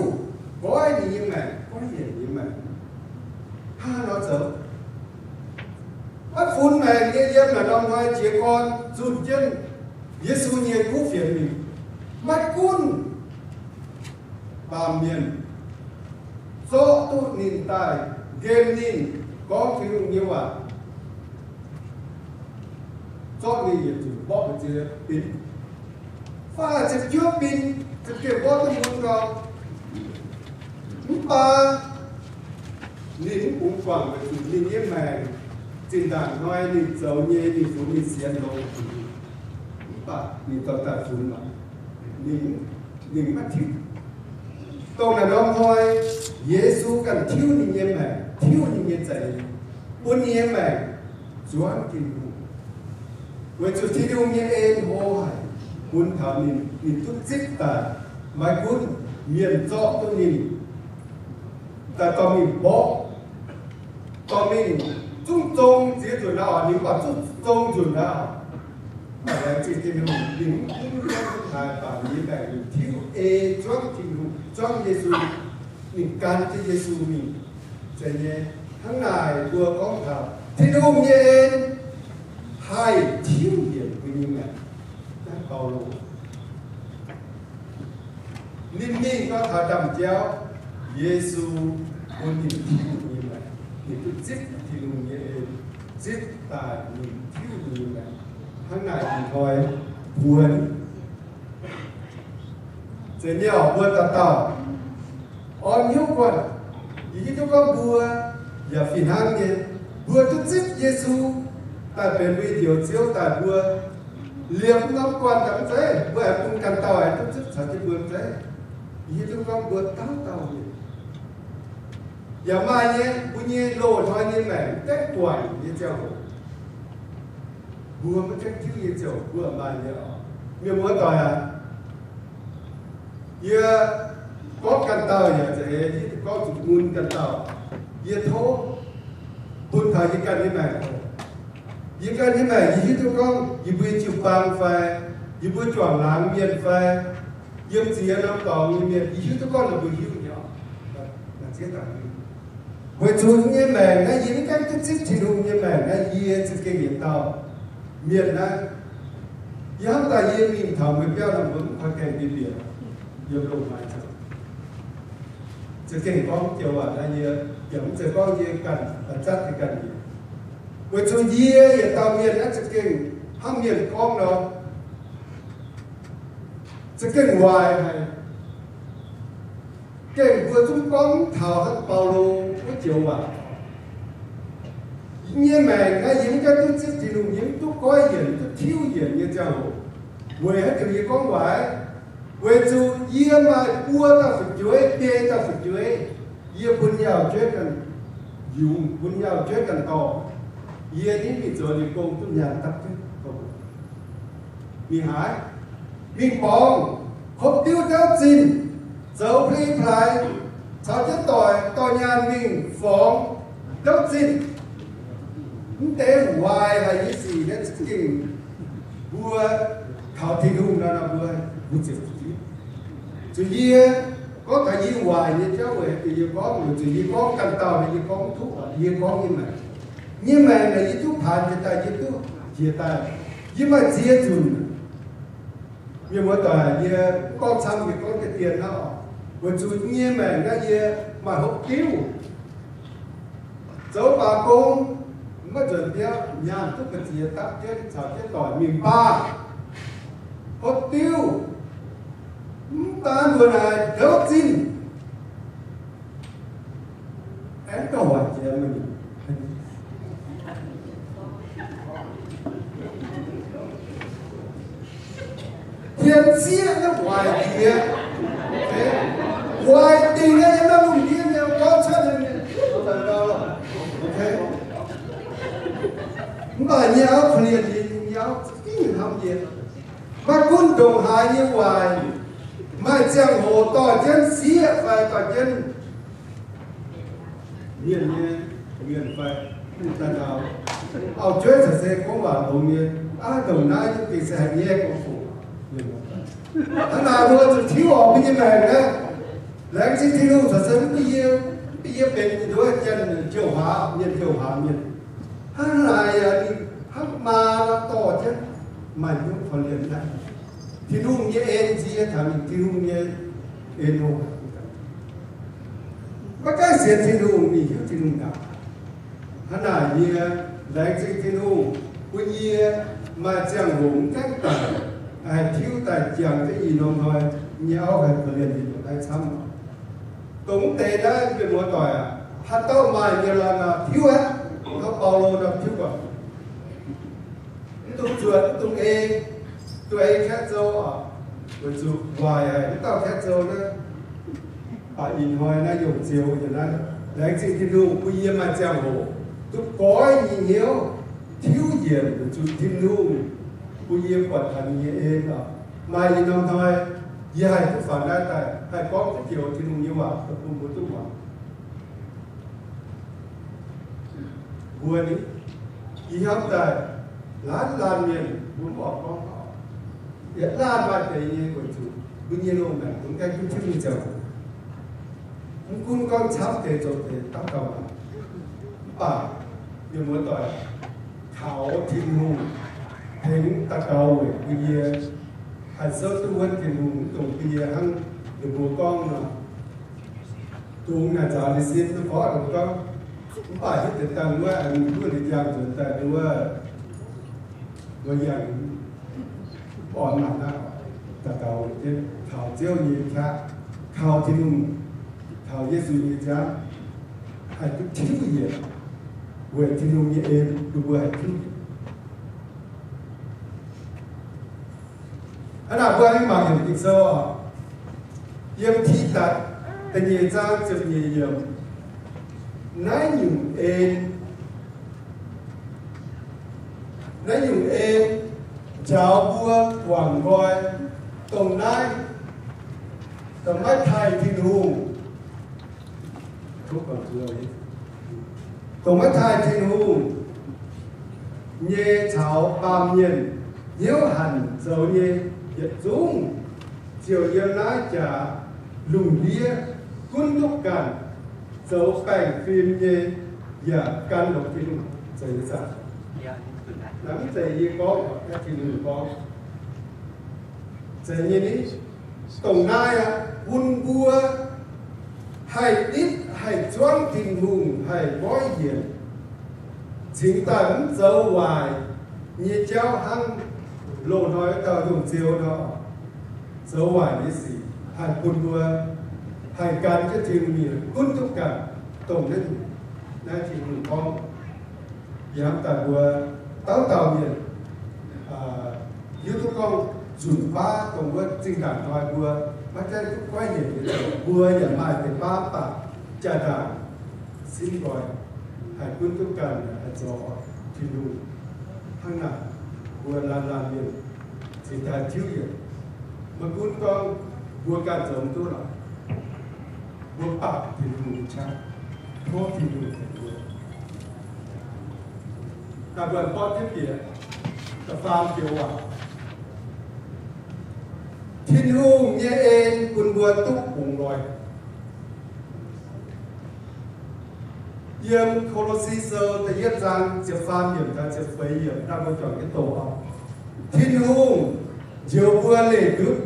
nqoi ninh nyei maengc, goiv yienc nyei maengc, hnangv nor zoux. Maiv funx maengc nyei yiem naaic norm hnoi jiez gorn zunh jienv Yesu nyei kuv fienx mingh. Maiv gunv baamh mienh zorqv duqv ninh daaih nqemh ninh, gorngv Tin-Hungh nyei waac, zorqv ninh yietc zungv mborqv mbu'ziex binv, faah ziepc juov binv, za'gengh mborqv duqv mun gau. Mv baac ninh mv bungx guangc weic zuqc ninh nyei maengc zinh ndaangc hnoi ninh zoux nyei, ninh funx ninh sienx longx, mv baac ninh dorh daaih funx mangc, ninh, ninh maiv tiuv. Dongh naaiv norm hnoi Yesu ganh tiuv ninh nyei maengc, tiuv ninh nyei za'eix, bun ninh nyei maengc zuangv Tin-Hungh. Weic zuqc Tin-Hungh nyei en hlo haic, bun taux ninh, ninh duqv zipv daaih. Maiv gunv mienh zorqv duqv ninh daaih dorh mingh mborqv, dorh mingh zungv zong ziex nzunc aqv, ninh mv baac zungv zong nzunc aqv. Mv baac laengz zingh Tin-Hungh, ninh mv gunv haaix baac ninh nyei maengc ninh tiuv ei zuangv Tin-Hungh, zuangv Yesu. Ninh gan jienv Yesu mingh. Zeiz nyei, hnangv naaic mbuo gorngv taux Tin-Hungh nyei en haih tiuv yienc mbuo nyei maengc. Naaiv Baulo, ninh mingh gau taux ndaamv-jauv, Yesu bun ninh tiuv nyei maengc. Ninh duqv zipv Tin-Hungh nyei en, zipv daaih ninh tiuv nyei maengc. Hnangv naaic ih hnoi mbuo, zeiz nyei oc, mbuo dauh dauh orn hnyouv guanh. Yie hiuv duqv gorngv mbuo yaac fih hnangv nyei. Mbuo duqv zipv Yesu daaih benx mbuo nyei Njoux Ziouv daaih, mbuo liemh norm guanh daaih mv zeiz, mbuo aengx bun ganh dauh aengx duqv zipv caux jienv mbuo mv zeiz. Yie hiuv duqv gorngv mbuo dauh dauh nyei yaac maaih nyei. Mbuo nyei loz-hnoi nyei maengc maiv gaengh guangc nyei ziangh hoc, mbuo maiv gaengh tiuv nyei ziangh hoc, mbuo maaih nyei oc. Mienh muoz-doic aac, yie gorngv ganh dauh yaac zeiz, yie gorngv zuqc mun ganh dauh. Yie tov bun taux yie ganh nyei maengc oc. Yie ganh nyei maengc yie hiuv duqv gorngv yie mbuo jiu-baang fai, yie mbuo juangc laangz mienh fai, yiem ziex norm dorngx nyei mienh, yie hiuv duqv gorngv ninh mbuo hiuv nyei oc. Weic zuqc yie nyei maengc naaiv, yie maiv gaengh duqv zipv Tin-Hungh nyei maengc naaiv, yie za'gengh yietc dauh mienh naaiv. Yie hnamv daaih yie mingh taux mbuo biauv nor, mbuo mv koi gaengh bieqc bieqc yiem loz-hnoi zoux. Za'gengh gorngv joux waac naaiv, yie yaac mv zeiz gorngv yie ganh zatv yie ganh nyei. Weic zuqc yie yietc dauh mienh naaiv za'gengh hnangv mienh gorngv nor, za'gengh waaic haic. Gengh mbuo zungv gorngv taux hnangv Baulo wuov joux waac. Yie nyei maengc naaiv, yie mv gaengh duqv zipv Tin-Hungh, yie mv duqv goiv yienc, duqv tiuv yienc nyei ziangh hoc, weic haaix diuc yie gorngv waaic? Weic zuqc yie maaih buo dauh fu'jueiv, biei dauh fu'jueiv, yie bun yaac jueiv ganh yungz, bun yaac jueiv ganh dorh. Yie nitv mingh zoux liuz gong duqv nyaanh dapv jienv mingh haaix, mingh borngz, kopv diuv ndouv zinh, zoux pli plaaix, caux jienv doic dorh nyaanh mingh forngx ndouv zinh. Mv deix waaic haic nyei sic naaiv za'gengh mbuo taux Tin-Hungh nor, mbuo, mbuo ziouc zuqc yie gorngv taux yie waaic nyei jauv weic haaix diuc yie gorngv, weic zuqc yie gorngv ganh dauh nor yie gorngv mv duqv, yie gorngv nyei maengc. Nyei maengc naaic yie duqv paanx jiex daaih, yie duqv jiex daaih, yie maaih ziex nzunc. Mienh muoz-doic, yie gorngv camv, yie gorngv deix dien hnangv oc. Weic zuqc nyei maengc naaiv yie maaih hopv diuv, zoux baac gong, maiv nzuonx biauv, nyaanh duqv ga'ziex dapv jienv caux jienv doic mingh baac hopv diuv, mv baac mbuo naaic heuc zinh aengx gauh waaic jiex mingh. Tien sieqv naaiv waaic jiex, waaic dingc naaiv yiem naaiv lungh ndiev nyei gorngv cuotv nyei mienh, mv baac nyei auv korv-lienh nyei, nyei auv za'gengh hnamv yie. Maiv gunv ndongc haaix nyei waaic, maaih ziangh hoc dorh jienv sieqv fai dorh jienv mienh nyei mienh fai daaih taux auv-jueiv caux se gorngv waac longx nyei, aav, ndongc naaiv nyei gengh se haiz nyei gorngv fungc. Hnangv naaic mbuo zuqc tiuv oc, mbuo nyei maengc naaiv. Laengz zingh Tin-Hungh caux se mv baac yie, mv baac yie benx nduov janx jouh hlaax mienh, jouh hlaax mienh. Hnangv naaic yaac ninh hnamv maa nor dorh jienv maaih hnyouv korv-lienh naaiv. Tin-Hungh nyei en, nziex taux ninh Tin-Hungh nyei en oc. Maiv gaengh sienx Tin-Hungh, mingh hiuv Tin-Hungh ndaangc. Hnangv naaic yie laengz zingh Tin-Hungh bun yie maaih ziangh hoc mv gaengh daic, haih tiuv daaih jangx jienv ih norm hnoi nyei auv haih korv-lienh yie naaiv camv. Dongh mv deix naaiv mienh muoz-doic aac, haaix dauh maaih nyei lorqc, tiuv aqv. Hnangv Baulo nor tiuv oc. Mv dungx zuotc, mv dungx ei, dungx ei kaeqv zoux oc, weic zuqc waaic haic mv dauh kaeqv zoux naaiv. Baac ih hnoi naaiv yongh Ziouv nyei naaiv, laengz zingh Tin-Hungh bun yie maaih ziangh hoc duqv goiv nyei hnyouv, tiuv yienc weic zuqc Tin-Hungh bun yie buatc taux ninh nyei en oc. Maaih ih norm hnoi yie haih duqv faaux naaiv daaih, haih gorngv duqv joux Tin-Hungh nyei waac bun mbuo duqv muangx. Mbuo ni, yie hnyouv daaih laanh laanh mienh mbuo mv oix gorngv, yietc laanh maaih deix nyei weic zuqc mbuo nyei loz-maengc mv gaengh duqv tiuv nyei ziangh hoc. Mv gunv gorngv camv deix zoux deix daux gaux, mv baac mienh muoz-doic, kaux Tin-Hungh tengx daux gaux weic bun yie haih souv duqv wuonv Tin-Hungh, mv dungx bun yie hnangv ninh mbuo gorngv nor, dungx naaic nzaaux ninh sin duqv gorngv, gorngv, mv baac hitv deix dangh wuov, aengx duqv ninh jangx nzuonx daaih wuov, mbuo yangh orn maanc aqv, daux gaux weic jienv kaux Ziouv nyei qaqv, kaux Tin-Hungh, kaux Yesu nyei qaqv, haih duqv tiuv yienc weic Tin-Hungh nyei en bun mbuo haih tiuv yienc. Hnangv naaic mbuo aengx mangc heuc Ging-Sou oc, yiem Tidatc da'nyeic zaang ziepc nyeic yiemc, naaiv nyungc en, naaiv nyungc en njaaux mbuo guangc nqoi, dongh naaiv, dongh maiv taaih Tin-Hungh, dongh maiv taaih Tin-Hungh nyei caux baamh mienh hnyouv hanc zoux nyei yietc zungv, ziouc yiem naaiv jaax lungh ndiev gunv duqv ganh, zoux baengh fim nyei, yaac gan longx Tin-Hungh. Zeiz nyei zaah? Naaiv mv zeiz yie gorngv, Tin-Hungh gorngv. Zeiz nyei ni? Dongh naaiv aqv, bun mbuo haih nitv haih zuangv Tin-Hungh haih nqoiv yienc, cingx daaih mv zoux waaic nyei jauv hnangv loz-hnoi wuov dauh Yungh Ziou nor, zoux waaic nyei sic haih bun mbuo haih gan jienv Tin-Hungh mingh gunv duqv ganh, dongh naaiv, naaiv Tin-Hungh gorngv. Yie hnamv daaih mbuo dauh dauh mienh hiuv duqv gorngv nzunc baav dongh wuov zinh ndaangc hnoi mbuo maiv gaengh duqv goiv yienc nyei, mbuo yaac maaih deix baav baac jaa-ndaangc simv nqoi, haih gunv duqv ganh haih zoux Tin-Hungh. Hnangv naaic, mbuo laanh laanh mienh cingx daaih tiuv yienc. Maiv gunv gorngv mbuo ganh zoux mv duqv lorqc, mbuo baac Tin-Hungh nyei qaqv, tov Tin-Hungh tengx mbuo. Daaih mbuo borqv jienv bieqc da'faam joux waac. Tin-Hungh nyei en bun mbuo duqv bungx nqoi. Yiem Ko^lo^si Sou da'yietv zaang ziepc faam yiemc taux ziepc feix yiemc, daaih mbuo juangc jienv doqc oc. Tin-Hungh njoux mbuo leih ndutv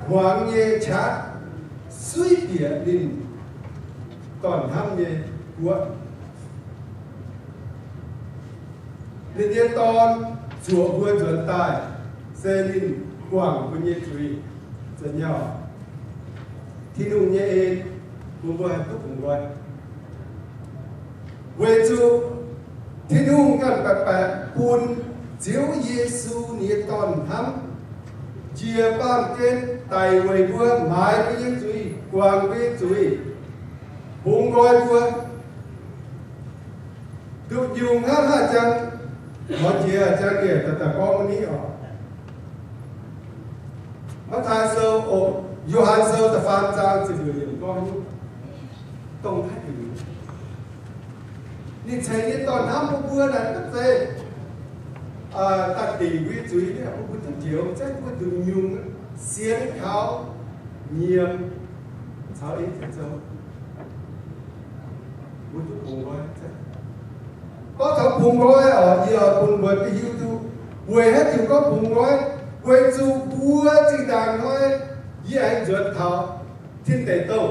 hmuangx nyei qaqv, suiv bieqc ninh dorn hnamv nyei guoqv. Ninh nyei Dorn zuoqc mbuo nzuonx daaih, se ninh guangc mbuo nyei zuiz. Zeiz nyei oc. Tin-Hungh nyei en bun mbuo haih duqv bungx nqoi. Weic zuqc Tin-Hungh ganh baeqc baeqc bun Ziouv Yesu nyei Dorn hnamv, njiec baamh gen daic weic mbuo, maaiz mbuo nyei zuiz, guangc mbuo nyei zuiz, bungx nqoi mbuo. Nduqc nyungc hnangv haaix jangx, lorz jiex jangx njiec daaih daaih gorngv ni oc. Matv^taai Sou, o, Yo^han Sou da'faam zaang ziepc nyeic yiemc gorngv nyei, dongh naaiv ninh ceix nyei Dorn hnamv bun mbuo naaic, maiv zeiz daaih dingc mbuo nyei zuiz, bun mbuo duqv njoux, zeiz bun mbuo nduqc nyungc sienx kaux nyiemc caux ei zoux, mbuo duqv bungx nqoi. Gorngv taux bungx nqoi oc, yie bun mbuo duqv hiuv duqv weic haaix diuc gorngv bungx nqoi. Weic zuqc mbuo zinh ndaangc hnoi yie aengx nzuonx taux tin deic douh.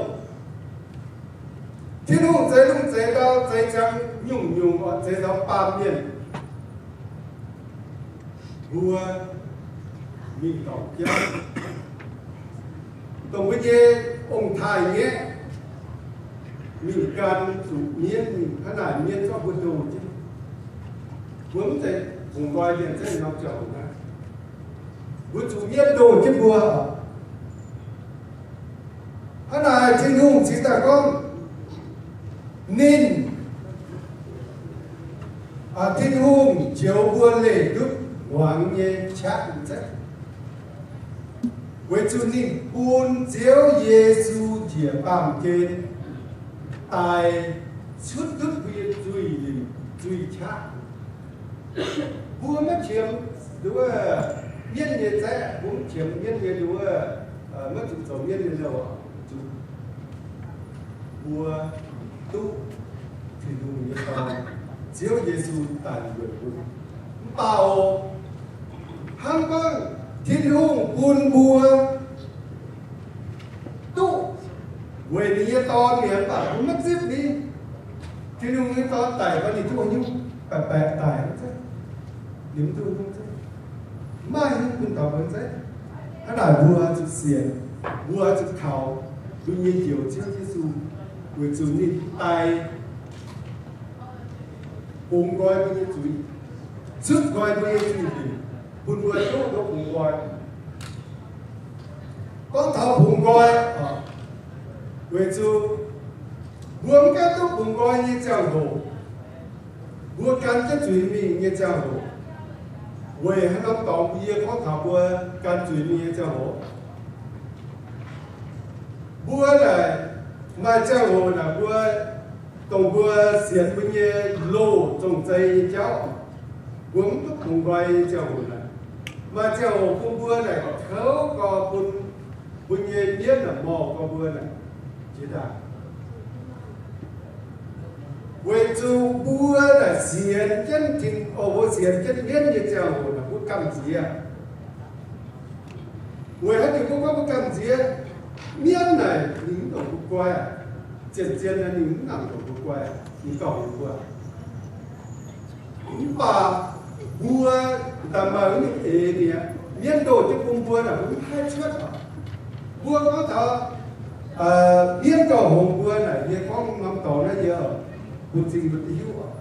Tin-Hungh zeix lungh zeix ndau, zeix ziangx nyungc-nyungc oc, zeix taux baamh mienh. Mbuo mingh dorngc jauv, dongh mbuo nyei ong-taaix-ngaeqv mingh gan zuqc mienv, mingh hnangv naaic mienv zorqv mbuo ndoh jienv. Mbuo mv zeiz bungx nqoi mienh zeiv norm ziangh hoc naaiv. Mbuo zuqc mienv ndoh jienv mbuo. Hnangv naaic Tin-Hungh cingx daaih gorngv ninh, Tin-Hungh njoux mbuo leih ndutv muangx nyei qaqv zeiv, weic zuqc ninh bun Ziouv Yesu njiec baamh gen daaih cuotv ndutv mbuo nyei zuiz, zuiz qaqv. Mbuo maiv qiemx nduov mienv nyei zeiv, mbuo maiv qiemx mienv nyei nduov, maiv zuqc zoux mienv nyei nouh, zuqc mbuo duqv Tin-Hungh nyei Dorn, Ziouv Yesu daaih nzuonx bun. Mv baac oc, hnangv gorngv Tin-Hungh bun mbuo duqv weic ninh nyei Dorn mi'aqv, mv baac mbuo maiv zipv ninh. Tin-Hungh nyei Dorn daic fai ninh duqv haaix nyungc, baeqc baeqc daic, ninh mv duqv haaix nyungc, mv maaih haaix nyungc bun taux mbuo zeiv. Hnangv naaic mbuo zuqc sienx, mbuo zuqc kaux, mbuo nyei Njoux Ziouv Yesu, weic zuqc ninh daaih bungx nqoi mbuo nyei zuiz, cuotv nqoi mbuo nyei zuiz, bun mbuo duqv bungx nqoi. Gorngv taux bungx nqoi, weic zuqc mbuo mv gaengh duqv bungx nqoi nyei ziangh hoc, mbuo gan jienv zuiz mingh nyei ziangh hoc, weic haaix norm dorngx yie gorngv taux mbuo gan zuiz mingh nyei ziangh hoc? Mbuo naaic maaih ziangh hoc naaic mbuo, dongh mbuo sienx mbuo nyei loz zong-zei nyei jauv, mbuo mv duqv bungx nqoi nyei ziangh hoc naaic. Maaih ziangh hoc bun mbuo naaic kouv gau, bun mbuo nyei mienv naaic morh gau mbuo naaic jiex daaih. Weic zuqc mbuo naaic sienx jienv Tin, o, mbuo sienx jienv mienv nyei ziangh hoc naaic mbuo gamh nziex. Weic haaix diuc mbuo gorngv mbuo gamh nziex? Mienv naaic ninh mv ndongc mbuo guai aqv. Zien-zien naaic ninh mv nangc ndongc mbuo guai aqv. Ninh dorh mbuo. Mv baac mbuo daaih maaih mingh eix mi'aqv. Mienv ndoh jienv bun mbuo naaic mbuo mv haih cuotv oc. Mbuo gorngv taux mienv gauh hngongx mbuo naaic, yie gorngv norm dorngx naaiv yie bun zingh mbuo duqv hiuv oc.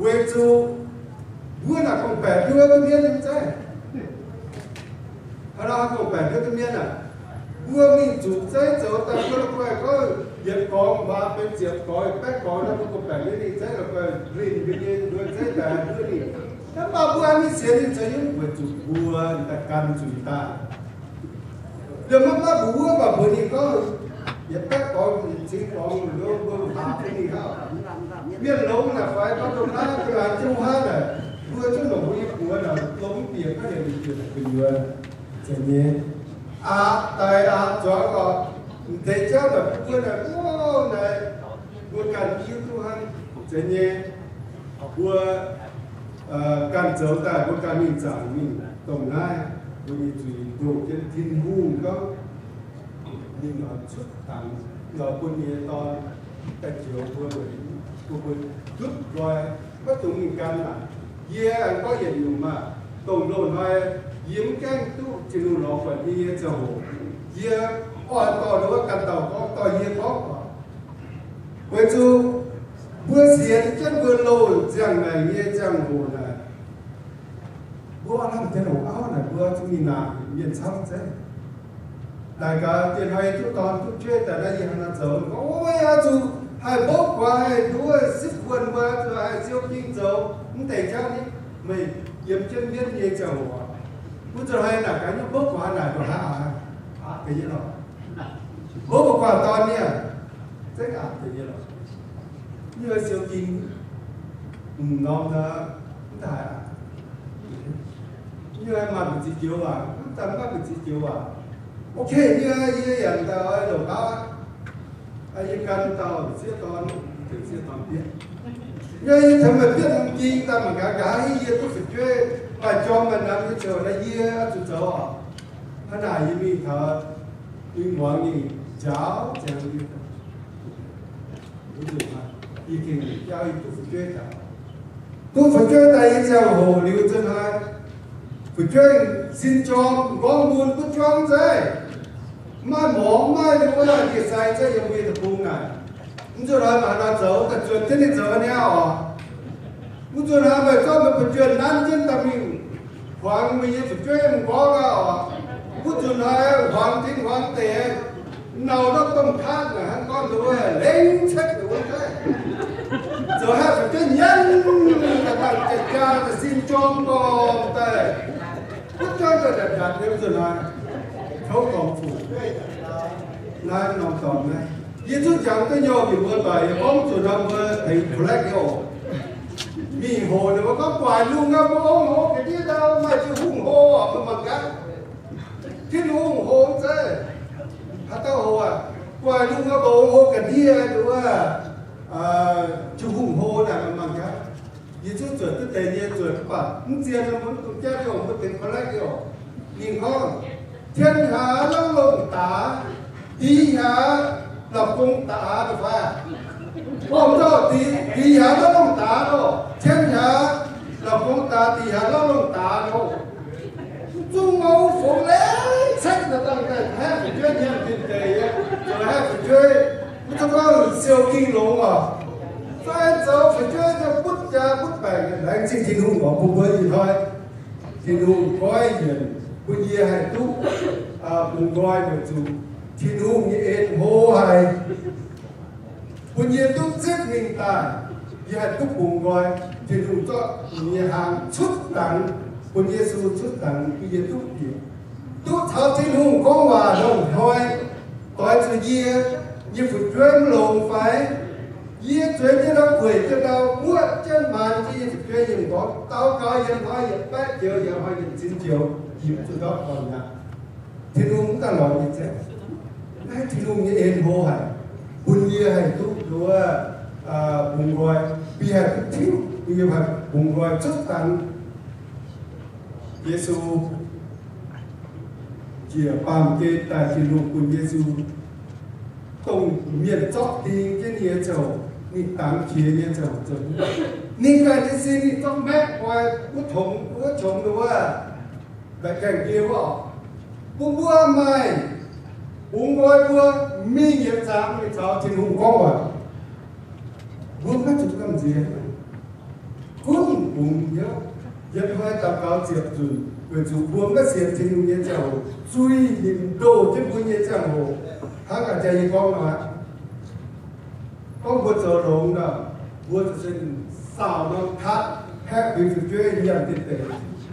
Weic zuqc mbuo naaic gorngv-baeqc nduov duqv mienv nyei zeiv. Haaix nor gorngv-baeqc nduov duqv mienv aac? Mbuo mingh zuqc zeiv zoux daaih, mbuo la'guaih gorngv yietc gorngx waac benx ziepc gorngx, yietc baeqv gorngx nor, mbuo gorngv-baeqc nduov ninh zeiv la'guaih rinh mbuo nyei nduov zeiv daaih nduov ninh. Mv baac mbuo maiv sienx ninh caux yiem, weic zuqc mbuo daaih gan zuiz daaih. Liemh maiv maaih mbuo wuov baac mbuox ninh gorngv, yietc baeqv gorngx, yietc cin gorngx, mbuo mbuo mv baac bun ninh hnangv. Mienh longx naaic fai gorngv ndongc naaiv, ndongc naaiv jienv wuov hnangv naaic, mbuo zungv longc mbuo nyei buoz naaic longx bieqc, maiv heuc ninh bieqc gu'nyuoz. Zeiz nyei. Aqc daic aqc zuangx oc. M'deix jauv naaic mbuo naaic, o, naaic, mbuo ganh hiuv duqv hnangv. Zeiz nyei. Mbuo ganh zoux daaih, mbuo ganh mingh zaangc mingh dongh naaiv, mbuo nyei zuiz ndoh jienv Tin-Hungh gorngv, Ninh oix cuotv dangx lorz bun ninh nyei Dorn daaih njoux mbuo, bun mbuo ndutv nqoi, maiv dungx mingh gan naaic. Yie aengx gorngv yietc nyungc maah, dongh loz-hnoi yie mv gaengh duqv Tin-Hungh lorz buatc yie nyei ziangh hoc, yie oix dorh nduov ganh dauh gorngv, dorh yie gorngv oc. Weic zuqc mbuo sienx jienv mbuo loz nziangh maengc nyei ziangh hoc naaic, mbuo lamh jienv hungh auv naaic, mbuo zuqc mingh naaic mienh camv zeiv. Naaic gaax dien hnoi duqv dorn duqv jueiv daaih naaiv, yie hnangv naaiv zoux, gorngv, Ov, oix zuqc haih mbopv guaax, haih nduov sipv kuonx, mbuo zuqc haih siou ging zoux mv deix jauv ni. Meih yiem jienv mienv nyei ziangh hoc, mbuo zuqc haih naaic gaax nyei mbopv guaax naaic ndongc haaix aqc, aqc deix nyei lorqc. Mbopv guaax dorn nyei, zengv aqc deix nyei lorqc. Nyei siou ging, mv norm nor, mv daaih aqc. Nyei maaih mbu'ziex joux waac, mv daaih maaih mbu'ziex joux waac. Ok, nyei yie yaac daaih oix longc gaav aqv. Yie gan dauh sieqv dorn, sieqv dorn bietv. Nyei yie tengx meih bietv hmz ging daaih mangc gaax, nqa'haav yie duqv fu'jueiv, maaih jorm maaih namx nyei ziangh hoc naaic, yie zuqc zoux oc. Hnangv naaic yie mingh taux, mingh muangx ninh njaaux ziangx yie. Yie gengh jauv yie duqv fu'jueiv daaih. Duqv fu'jueiv daaih nyei ziangh hoc liuz nzunc hnoi, fu'jueiv sin jorm, m'nqorngv mun butv juangv zeiv, maaih morngx maaih nduov ndie-sai zeiv yiem mbuo nyei deic-bung naaic. Mv nzunc hnoi maaih haaix nor zoux, daaih zuotc jienv ninh zoux haaix nyungc oc. Mv nzunc hnoi meih zorqv meih fu'jueiv nanv jienv daaih mingh huangx meih nyei fu'jueiv m'nqorngv aqv oc. Mv nzunc hnoi huangx tin huangx deic, nau norm domh kaatv naaic hnangv gorngv nduov lengc cekv nduov daaih, zoux haih fu'jueiv nyanc, daaih daaih jaa-jaa daaih sin jorm gorngv daaih, butv juangv daaih ndatc ndatc nyei. Mv nzunc hnoi tov gorngv fuqv naaiv norm dorngx naaiv. Yie zungv jangx duqv nyouh bieqc mbuo doic, yie gorngv zuqc norm mbuo tengx collect nyei oc. Mingh hoc ninh mbuo gorngv guaax lungh aqv, mbuo ong-hlo ga'ndiev ndau maaih jiu hungh hlo oc, mbuo mangc gaax. Tin-Hungh hlo zeiv, haaix dauh hlo aqv? Guaax lungh aqv, mbuo ong-hlo ga'ndiev nduov, jiu hungh hlo naaic, mbuo mangc gaax. Yie zungv zuotc duqv deix nyei, zuotc mv baac mv zien nor mbuo mv dungx jatv nyei oc, mbuo tengx collect nyei oc. Ninh gorngv, tien hlaax louv longh daaix, dix hlaax la'gong daaix, da'faanh, gorngv nzauh dix, dix hlaax louv longh daaix loh, tien hlaax la'gong daaix, dix hlaax louv longh daaix loh. Zungv mouv fungx lengc cekv naaic dangh daaih haeqv fu'jueiv nyanc tin deic, zoux haeqv fu'jueiv, mv zuqc gorngv siou ging longx oc. Fai zoux fu'jueiv butv jaa butv baengc, laengz zingh Tin-Hungh oc, bun mbuo ih hnoi Tin-Hungh goiv yienc bun yie haih duqv bungx nqoi weic zuqc Tin-Hungh nyei en hlo haic. Bun yie duqv zipv mingh daaih, yie haih duqv bungx nqoi. Tin-Hungh zorqv ninh nyei hnaangx cuotv dangx, bun Yesu cuotv dangx bun yie duqv bieqc, duqv caux Tin-Hungh gorngv waac longc hnoi, doix zuqc yie nyei fu'jueiv mv longx fai? Yie zueiz jienv ndau, gueic jienv ndau, muoqv jienv maanz jienv yie fu'jueiv nyei m'nqorngv, daux gaux yietc hnoi yietc baeqv joux, yietc hnoi yietc cin joux, yie mv zuqc ndortv dorngx mi'aqv. Tin-Hungh mv daaih lorz yie zeiv. Naaiv Tin-Hungh nyei en hlo haic, bun yie haih duqv nduov bungx nqoi, bun yie haih duqv tiuv, bun yie haih bungx nqoi cuotv dangx. Yesu njiec baamh gen daaih, Tin-Hungh bun Yesu, dongh mienh zorqv ding jienv nyei ziouc, ninh dangx qiex nyei ziouc, ninh ganh nyei sin ninh zorqv maeqv nqoi wuov tongx, wuov qongx nduov, mbaeqc gaengh biei wuov oc. Bun mbuo maaih bungx nqoi mbuo mingh yietc zangx mingh caux Tin-Hungh gorngv waac. Mbuo maiv zuqc gamh nziex, gunv bungx hnyouv. Yietc hnoi daux gaux ziepc nzunc weic zuqc mbuo maiv sienx Tin-Hungh nyei ziangh hoc, zuiz nimc ndoh jienv mbuo nyei ziangh hoc, hnangv a'jang yie gorngv nor aqv. Gorngv mbuo zoux longx nor, mbuo zuqc se saauc norm katv haeqv bun fu'jueiv nyanc deix deix.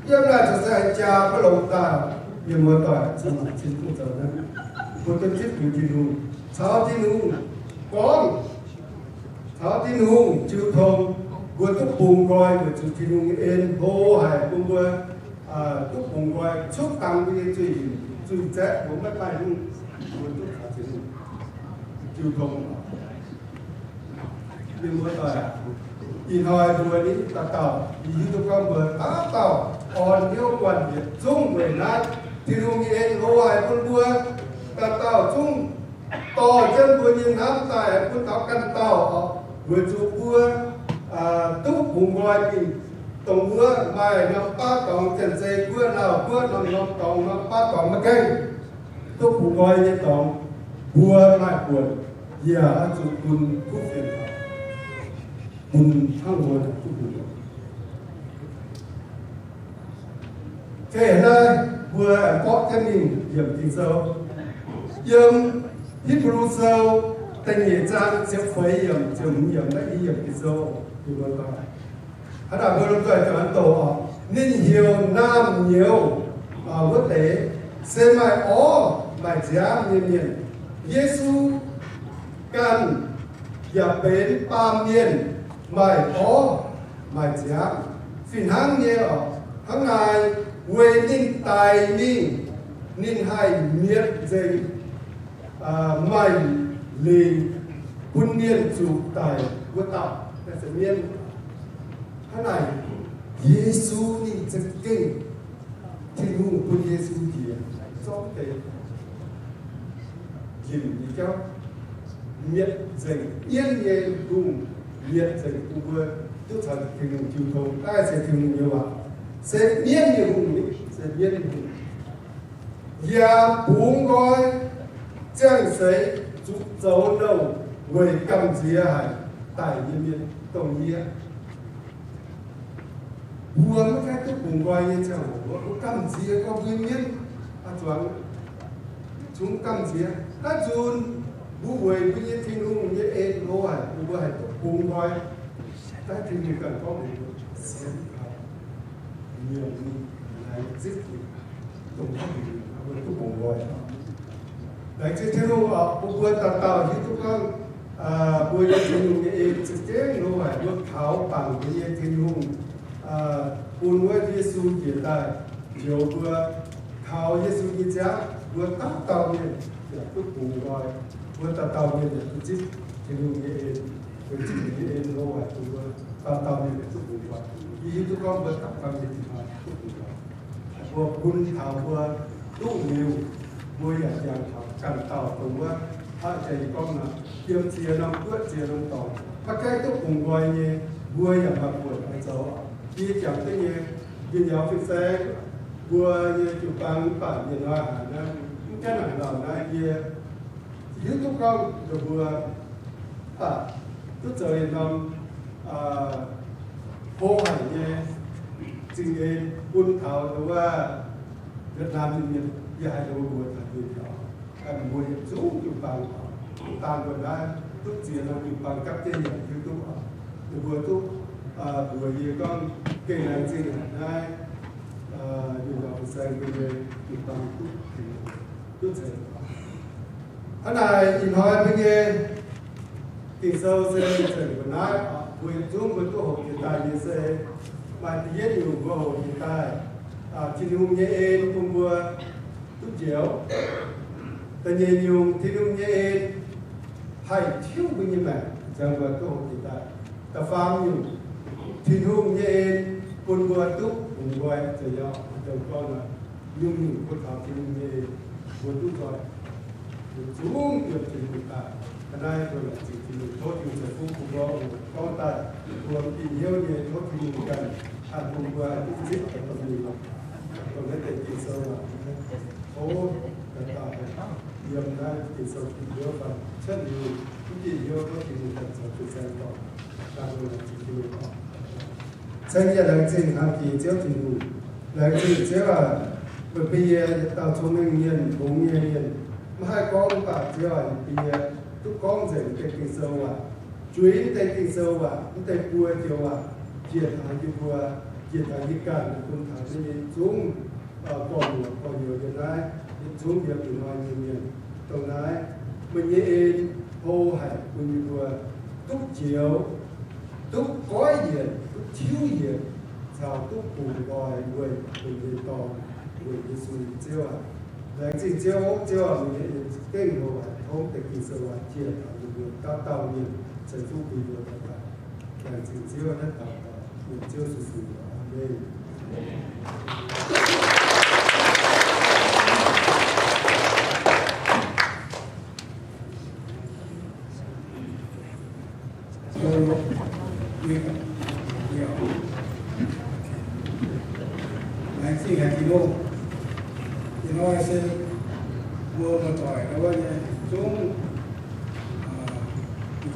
Yiem naaic zuqc se jaa maiv longx daaih, mienh muoz-doic, cin-hungh zoux naaiv, mbuo duqv zipv bun Tin-Hungh, caux Tin-Hungh gorngv, caux Tin-Hungh jiu tong, mbuo duqv bungx nqoi weic zuqc Tin-Hungh nyei en hlo haic bun mbuo duqv bungx nqoi cuotv dangx mbuo nyei zuiz, zuiz zaeqv, mbuo maiv maaih hungh, mbuo duqv caux Tin-Hungh jiu tong. Mienh muoz-doic aac, ih hnoi mbuo ninh dauh dauh, yie hiuv duqv gorngv mbuo dauh dauh orn hnyouv buatc yietc zungv weic naaiv Tin-Hungh nyei en hlo haic bun mbuo dauh dauh zungv dorh jienv mbuo nyei hnamv daaih bun taux ganh dauh oc, weic zuqc mbuo duqv bungx nqoi mingh dongh wuov maaih norm baav dorngx, Janx-Zei Guoqv, Laauh Guoqv, norm-norm dorngx, norm baav dorngx maiv gaengh duqv bungx nqoi nyei dorngx, mbuo maaih buonc yaac oix zuqc bun kuv fienx, bun hnangv mbuo duqv bungx nqoi. Geh naaiv mbuo aengx borqv jienv mingh yiemc Ging-Sou. Yiem Hipv^lu Sou da'nyeic zaang ziepc feix yiemc, ziepc hmz yiemc naaiv i yiemc Ging-Sou, hnangv naaic mbuo lomh nzoih juangc doqc oc. Ninh heuc naamh nyouz wuov deix se maaih orv maaih nziaamv nyei mienh. Yesu ganh yaac benx baamh mienh maaih orv maaih nziaamv fih hnangv nyei oc. Hnangv naaic weic ninh daic mingh, ninh haih mietc nzengc maaih lingc bun mienh zuqc daic wuov dauh, naaiv se mienv. Hnangv naaic, Yesu ninh za'gengh Tin-Hungh bun Yesu njiec zorqv deix njimv nyei jauv, mietc nzengc mienv nyei hungh, mietc nzengc bun mbuo duqv caux Tin-Hungh jiu tong. Naaiv se Tin-Hungh nyei waac, se mienv nyei hungh, se mienv nyei hungh. Yaac bungx nqoi ziangh seix zuqc zoux nouh weic gamh nziex haic daic nyei mienh dongh yie. Mbuo maiv gaengh duqv bungx nqoi nyei ziangh hoc, mbuo gamh nziex gorngv mbuo nyei mienv aqv zuangx, zungv gamh nziex. Naaiv nzunc mbuo weic mbuo nyei Tin-Hungh nyei en hlo haic, mbuo haih duqv bungx nqoi. Naaiv Tin-Hungh ganh gorngv mbuox sienx kaux, nyiemc ninh, laengz zingh ninh, dongh mbuo duqv bungx nqoi. Laengz zingh Tin-Hungh oc, bun mbuo dauh dauh hiuv duqv gorngv mbuo nyei Tin-Hungh nyei en za'gengh hlo haic. Mbuo kaux bangc mbuo nyei Tin-Hungh bun wuov Yesu njiec daaih njoux mbuo. Kaux Yesu nyei nziaamv mbuo dauh dauh mienh yaac duqv bungx nqoi. Mbuo dauh dauh mienh yaac duqv zipv Tin-Hungh nyei en, weic zuqc ninh nyei en hlo haic, bun mbuo dauh dauh mienh yaac duqv bungx nqoi. Yie hiuv duqv gorngv mbuo dauh dauh mienh yaac duqv bungx nqoi. Mbuo bun taux mbuo duqv liuz, mbuo yaac jangx taux ganh dauh dongh wuov, hnangv jiex yie gorngv nor, yiem ziex norm guoqv ziex norm dorngx, maiv gaengh duqv bungx nqoi nyei, mbuo yaac maaih buonc oix zoux. Yie jangx jienv nyei, njien-youh fin-saeng, mbuo nyei jiu-baang mv baac mienh hnoi haaix naaiv, mv gaengh haaix lauh naaiv, yie hiuv duqv gorngv ninh mbuo mv baac duqv zoux yietc norm hlo haic nyei zingh en bun taux wuov Việt Nam nyei mienh, yie haiz ninh mbuo mbuox taux mienh taux, mbuo yietc zungv jiu-baang oc, dangh mbuo naaiv duqv ziex norm jiu-baang gapv jienv yaac hiuv duqv oc. Ninh mbuo duqv mbuox yie gorngv gengh laengz zingh haic naaiv, mienh muoz fin-saeng mbuo nyei jiu-baang duqv, duqv ceix. Hnangv naaic ih hnoi mbuo nyei Ging-Sou se ceix mbuo naaiv, mbuo yietc zungv mbuo duqv hoqc jiex daaih nyei se maaih da'yietv nyungc mbuo hoqc jiex daaih, Tin-Hungh nyei en bun mbuo duqv njoux. Da'nyeic nyungc, Tin-Hungh nyei en haih tiuv mbuo nyei maengc, ziangx mbuo duqv hoqc jiex daaih. Da'faam nyungc, Tin-Hungh nyei en bun mbuo duqv bungx nqoi, zoux gorngv nyungc-nyungc mbuo kaux Tin-Hungh nyei en, mbuo duqv nzoih, mbuo zungv yiem Tin-Hungh daaih. Ga'naaiv mbuo laengz zingh Tin-Hungh, tov Tin-Hungh ceix fuqv bun mbuo oc. Gorngv daaih mbuo mv bieqc hnyouv nyei, tov Tin-Hungh ganh haih bun mbuo duqv zipv daaih domh mingh, dongh naaiv deix Ging-Sou aac. Tov daaih yiem naaiv Ging-Sou bieqc hnyouv fai cuotv liuz mv bieqc hnyouv, tov Tin-Hungh ganh zoux jiu-baang dorngx. Daaih mbuo laengz zingh Tin-Hungh oc. Ceng yie laengz zingh hnamv jiex Ziouv Tin-Hungh. Laengz zingh Ziouv aac, meih bun yie yietc dauh cong-mengh mienh, hngongx nyei mienh, maiv haih gorngv mv baac Ziouv aac, meih bun yie duqv gorngv nzengc deix Ging-Sou waac, juix deix Ging-Sou waac, mv deix buo joux waac, njiec taux yie mbuo, njiec taux yie ganh, bun taux yie nyei zungv gorx-youz, gorx-youz yiem naaiv, yietc zungv yiem ih hnoi nyei mienh. Dongh naaiv meih nyei en hlo haic bun yie mbuo duqv njoux, duqv goiv yienc, duqv tiuv yienc, caux duqv bungx nqoi weic meih nyei Dorn, weic Yesu. Ziouv aac, laengz zingh Ziouv, Ziouv aac, meih nyei en gengh hlo haic, tov deix Ging-Sou waac njiec taux yie mbuo dauh dauh mienh, ceix fuqv bun yie mbuo dauh dauh. Laengz zingh Ziouv, naaiv daux gaux yiem Ziouv Yesu mbuox. Aamen.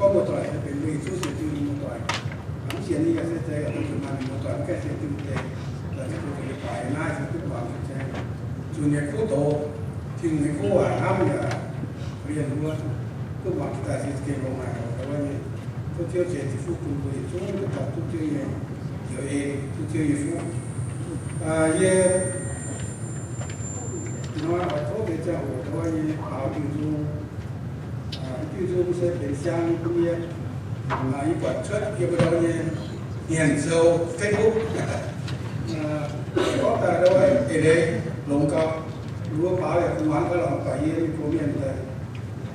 Gorngv muoz-doic se benx mbuo Yesu sienx Tin muoz-doic. Mv sienx nyei yaac se zeiz, zuqc maaih muoz-doic mv gaengh sienx Tin deix, daaih ziouc baaix naaiv se duqv muangx se zeiz. Zuqc mienh kuv doqc, Tin-Hungh nyei kuv waac hnamv yaac mienh mbuo duqv muangx daaih se gengh longx haic oc. Wuov nyei, tov Ziouv ceix fuqv bun mbuo yietc zungv daux duqv Ziouv nyei njoux en, duqv Ziouv nyei fuqv. Yie hnoi oix tov deix ziangh hoc wuov nyei baaux diuh nzung. Diuh nzung se benx siang bun yie. Yie buatc cuotv yie mbuo ndau nyei hmien sou Facebook. Gorngv daaih ndau eix leiz longx gauh. Mbuo baaux yaac kuh muangx gaax lorqc, baac yie mingh gox mienh daaih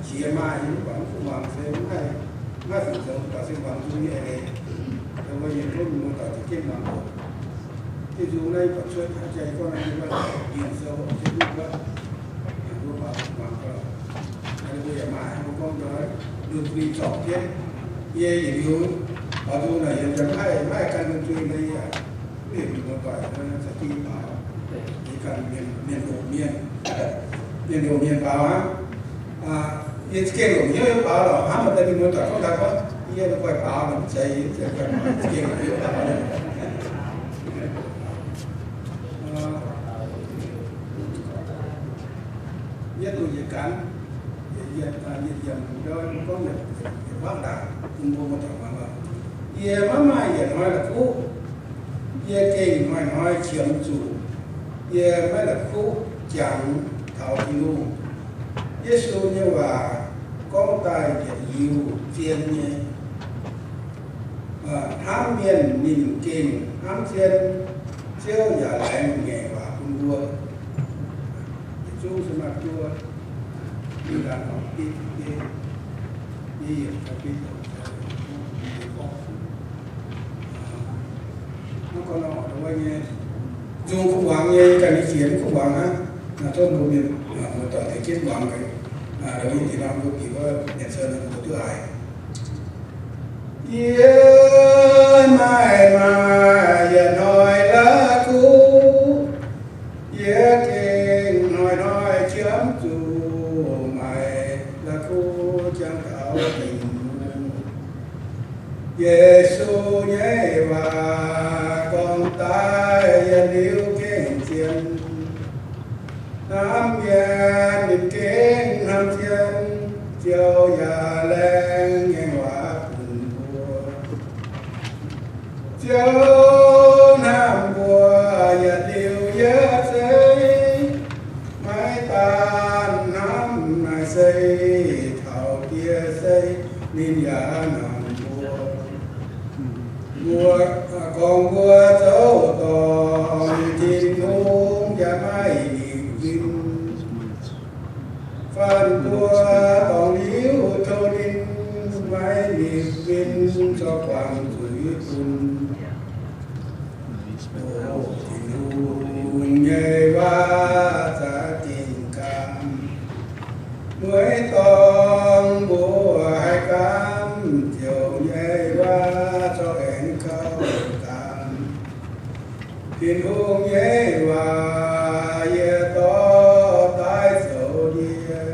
qiex maaih yie mv baac mv kuh muangx se mv haih, mv haih fungc zoux, baac se muangx nzung nyei eix leiz. Mbuo yietc zungv mienh muoz-doic za'gengh muangx oc. Diuh nzung naaiv yie buatc cuotv hnangv jai gorngv naaiv yie mbuo hmien sou Facebook wuov, mbuo baaux kuh muangx gaax lorqc. Mbuo yaac maaih mbuo gorngv ndoqv ninh zorpc jienv. Yie yietc liuz baaux nzung naaic yie mv haih, mv haih gan nzung naaiv yie, mv heuc mienh muoz-doic za'gengh baaux. Yie ganh mienh, mienh hoqc mienh, mienh hoqc mienh baaux aqv. Yie za'gengh longc hnyouv yie baaux lorqc, hnamv maaih deix mienh muoz-doic gorngv daaih gorngv yie la'guaih baaux, mv zeiz, yie mv zeiz la'guaih baaux, za'gengh longc hnyouv baaux. Yie duqv yietc ganv, yietc, yietc, yietc yiemc ndau gorngv yietc wangv ndaangc bun mbuo muoz-doic muangx oc. Yie maiv maaih yietc hnoi la'kuqv, yie gengh hnoi-hnoi qiemx zuqc yie maiv la'kuqv jangx taux Tin-Hungh. Yesu nyei waac gorngv daaih yietc liuz zien nyei. Hnamv mienh ninh gengh hnamv zien, Ziouv yaac laengz ngaengc waac bun mbuo. Yietc zungv se maaih mbuo, yie laengz oix bitv, yie yietc oix bitv, mv gorngv nor, wuov nyei, nzung kuv muangx nyei, ganh nyei qiex mv kuv muangx aqv. Tov mbuo mienh muoz-doic tengx jienv muangx, lorz mingh diex norm mbuo bieqc wuov mienh sou nor mbuo duqv haiz. Yie maiv maaih yietc hnoi la'kuqv, yie gengh hnoi-hnoi qiemx zuqc maaih la'kuqv jangx taux Tin-Hungh. Yesu nyei waac gorngv daaih yietc liuz gengh zien. Hnamv mienh ninh gengh hnamv zien, Ziouv yaac laengz ngaengc waac bun mbuo. Ziouv hnamv mbuo yietc liuz yie zeiz, maiv daan hnamv naaiv se taux diex se, ninh yaac hnamv mbuo. Mbuo, gorngv mbuo zoux dorngc, Tin-Hungh yaac maiv liuc nzunc. Faanh mbuo dorngc liuz tov ninh, maiv liuc nzunc, zorqv guangc zuiz bun. O Tin-Hungh nyei waac za'gengh gaamv. Mueiz dorngh mbuo haih gaamv, Ziouv nyei waac zorqv aengx gauh gaamv. Tin-Hungh nyei waac yie dorh daaih zoux ndie.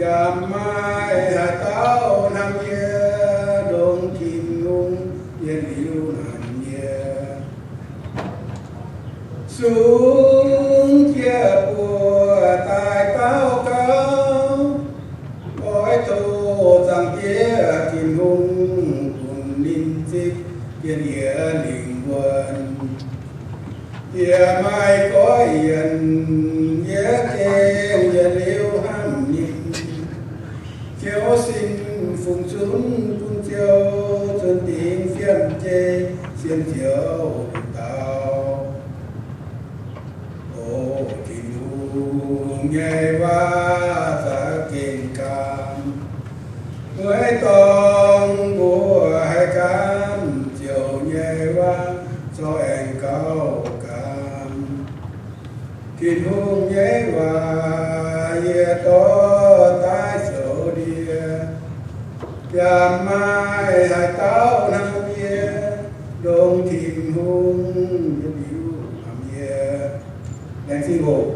Yaac maaih haaix dauh hnamv yie, ndongc Tin-Hungh yietc liuz hnamv yie. Sungx jiex buoz daaih daux gaux, oix tov Zaangc Diex Tin-Hungh bun ninh zipv jienv yie lingh wuonh. Yie maiv goiv yienc, yie gengh yietc liuz hnamv ninh. Ziouv sin fungc zunv bun Ziouv zunh dingc fiem jei, sienx Ziouv nduqc dauh. O Tin-Hungh nyei waac za'gengh gaamv. Mueiz dorngh mbuo haih gaamv, Ziouv nyei waac zorqv aengx gauh gaamv. Tin-Hungh nyei waac yie dorh daaih zoux ndie. Yaac maaih haaix dauh hnamv yie, ndongc Tin-Hungh yietc liuz hnamv yie. Laengz zingh hoc.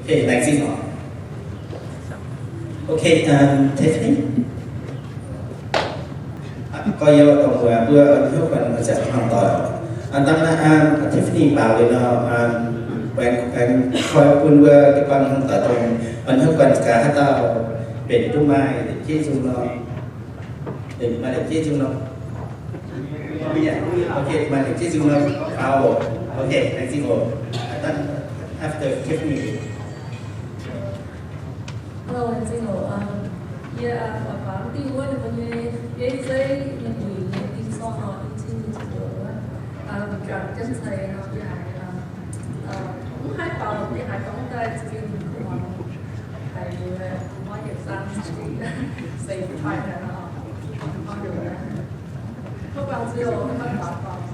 Okay, laengz zingh oc. Okay, um, Tiffany? Gorx-youz, dongh mbuo, mbuo a'hneiv guanh ziangh hnangv doic. Aa, dangh naaiv, um, Tiffany baaux liuz nor, um, aengx, aengx koi bun mbuo jiu-baang hnangv doic dongh a'hneiv guanh gaax haaix dauh mbenc duqv maaih yietc nzung nor. Maaih yietc nzung nor. Okay, maaih yietc nzung nor. Faaux oc. Okay, laengz zingh oc. After Tiffany. Hello, laengz zingh oc. Yie, aa, faaux diuh wuov ninh mbuo nyei bieiv zeiv nyei buic nyei ding sorng nor, ding cin nyei ziepc luoqc wuov. Aa, juangc jienv ceix nor, yie haiz, aa, mv haih faaux, yie haiz gorngv daaih za'gengh kuv muangx haiz liuz, maiv yietc zangv seix fai nor, mv baac ziouc maiv faaux faaux.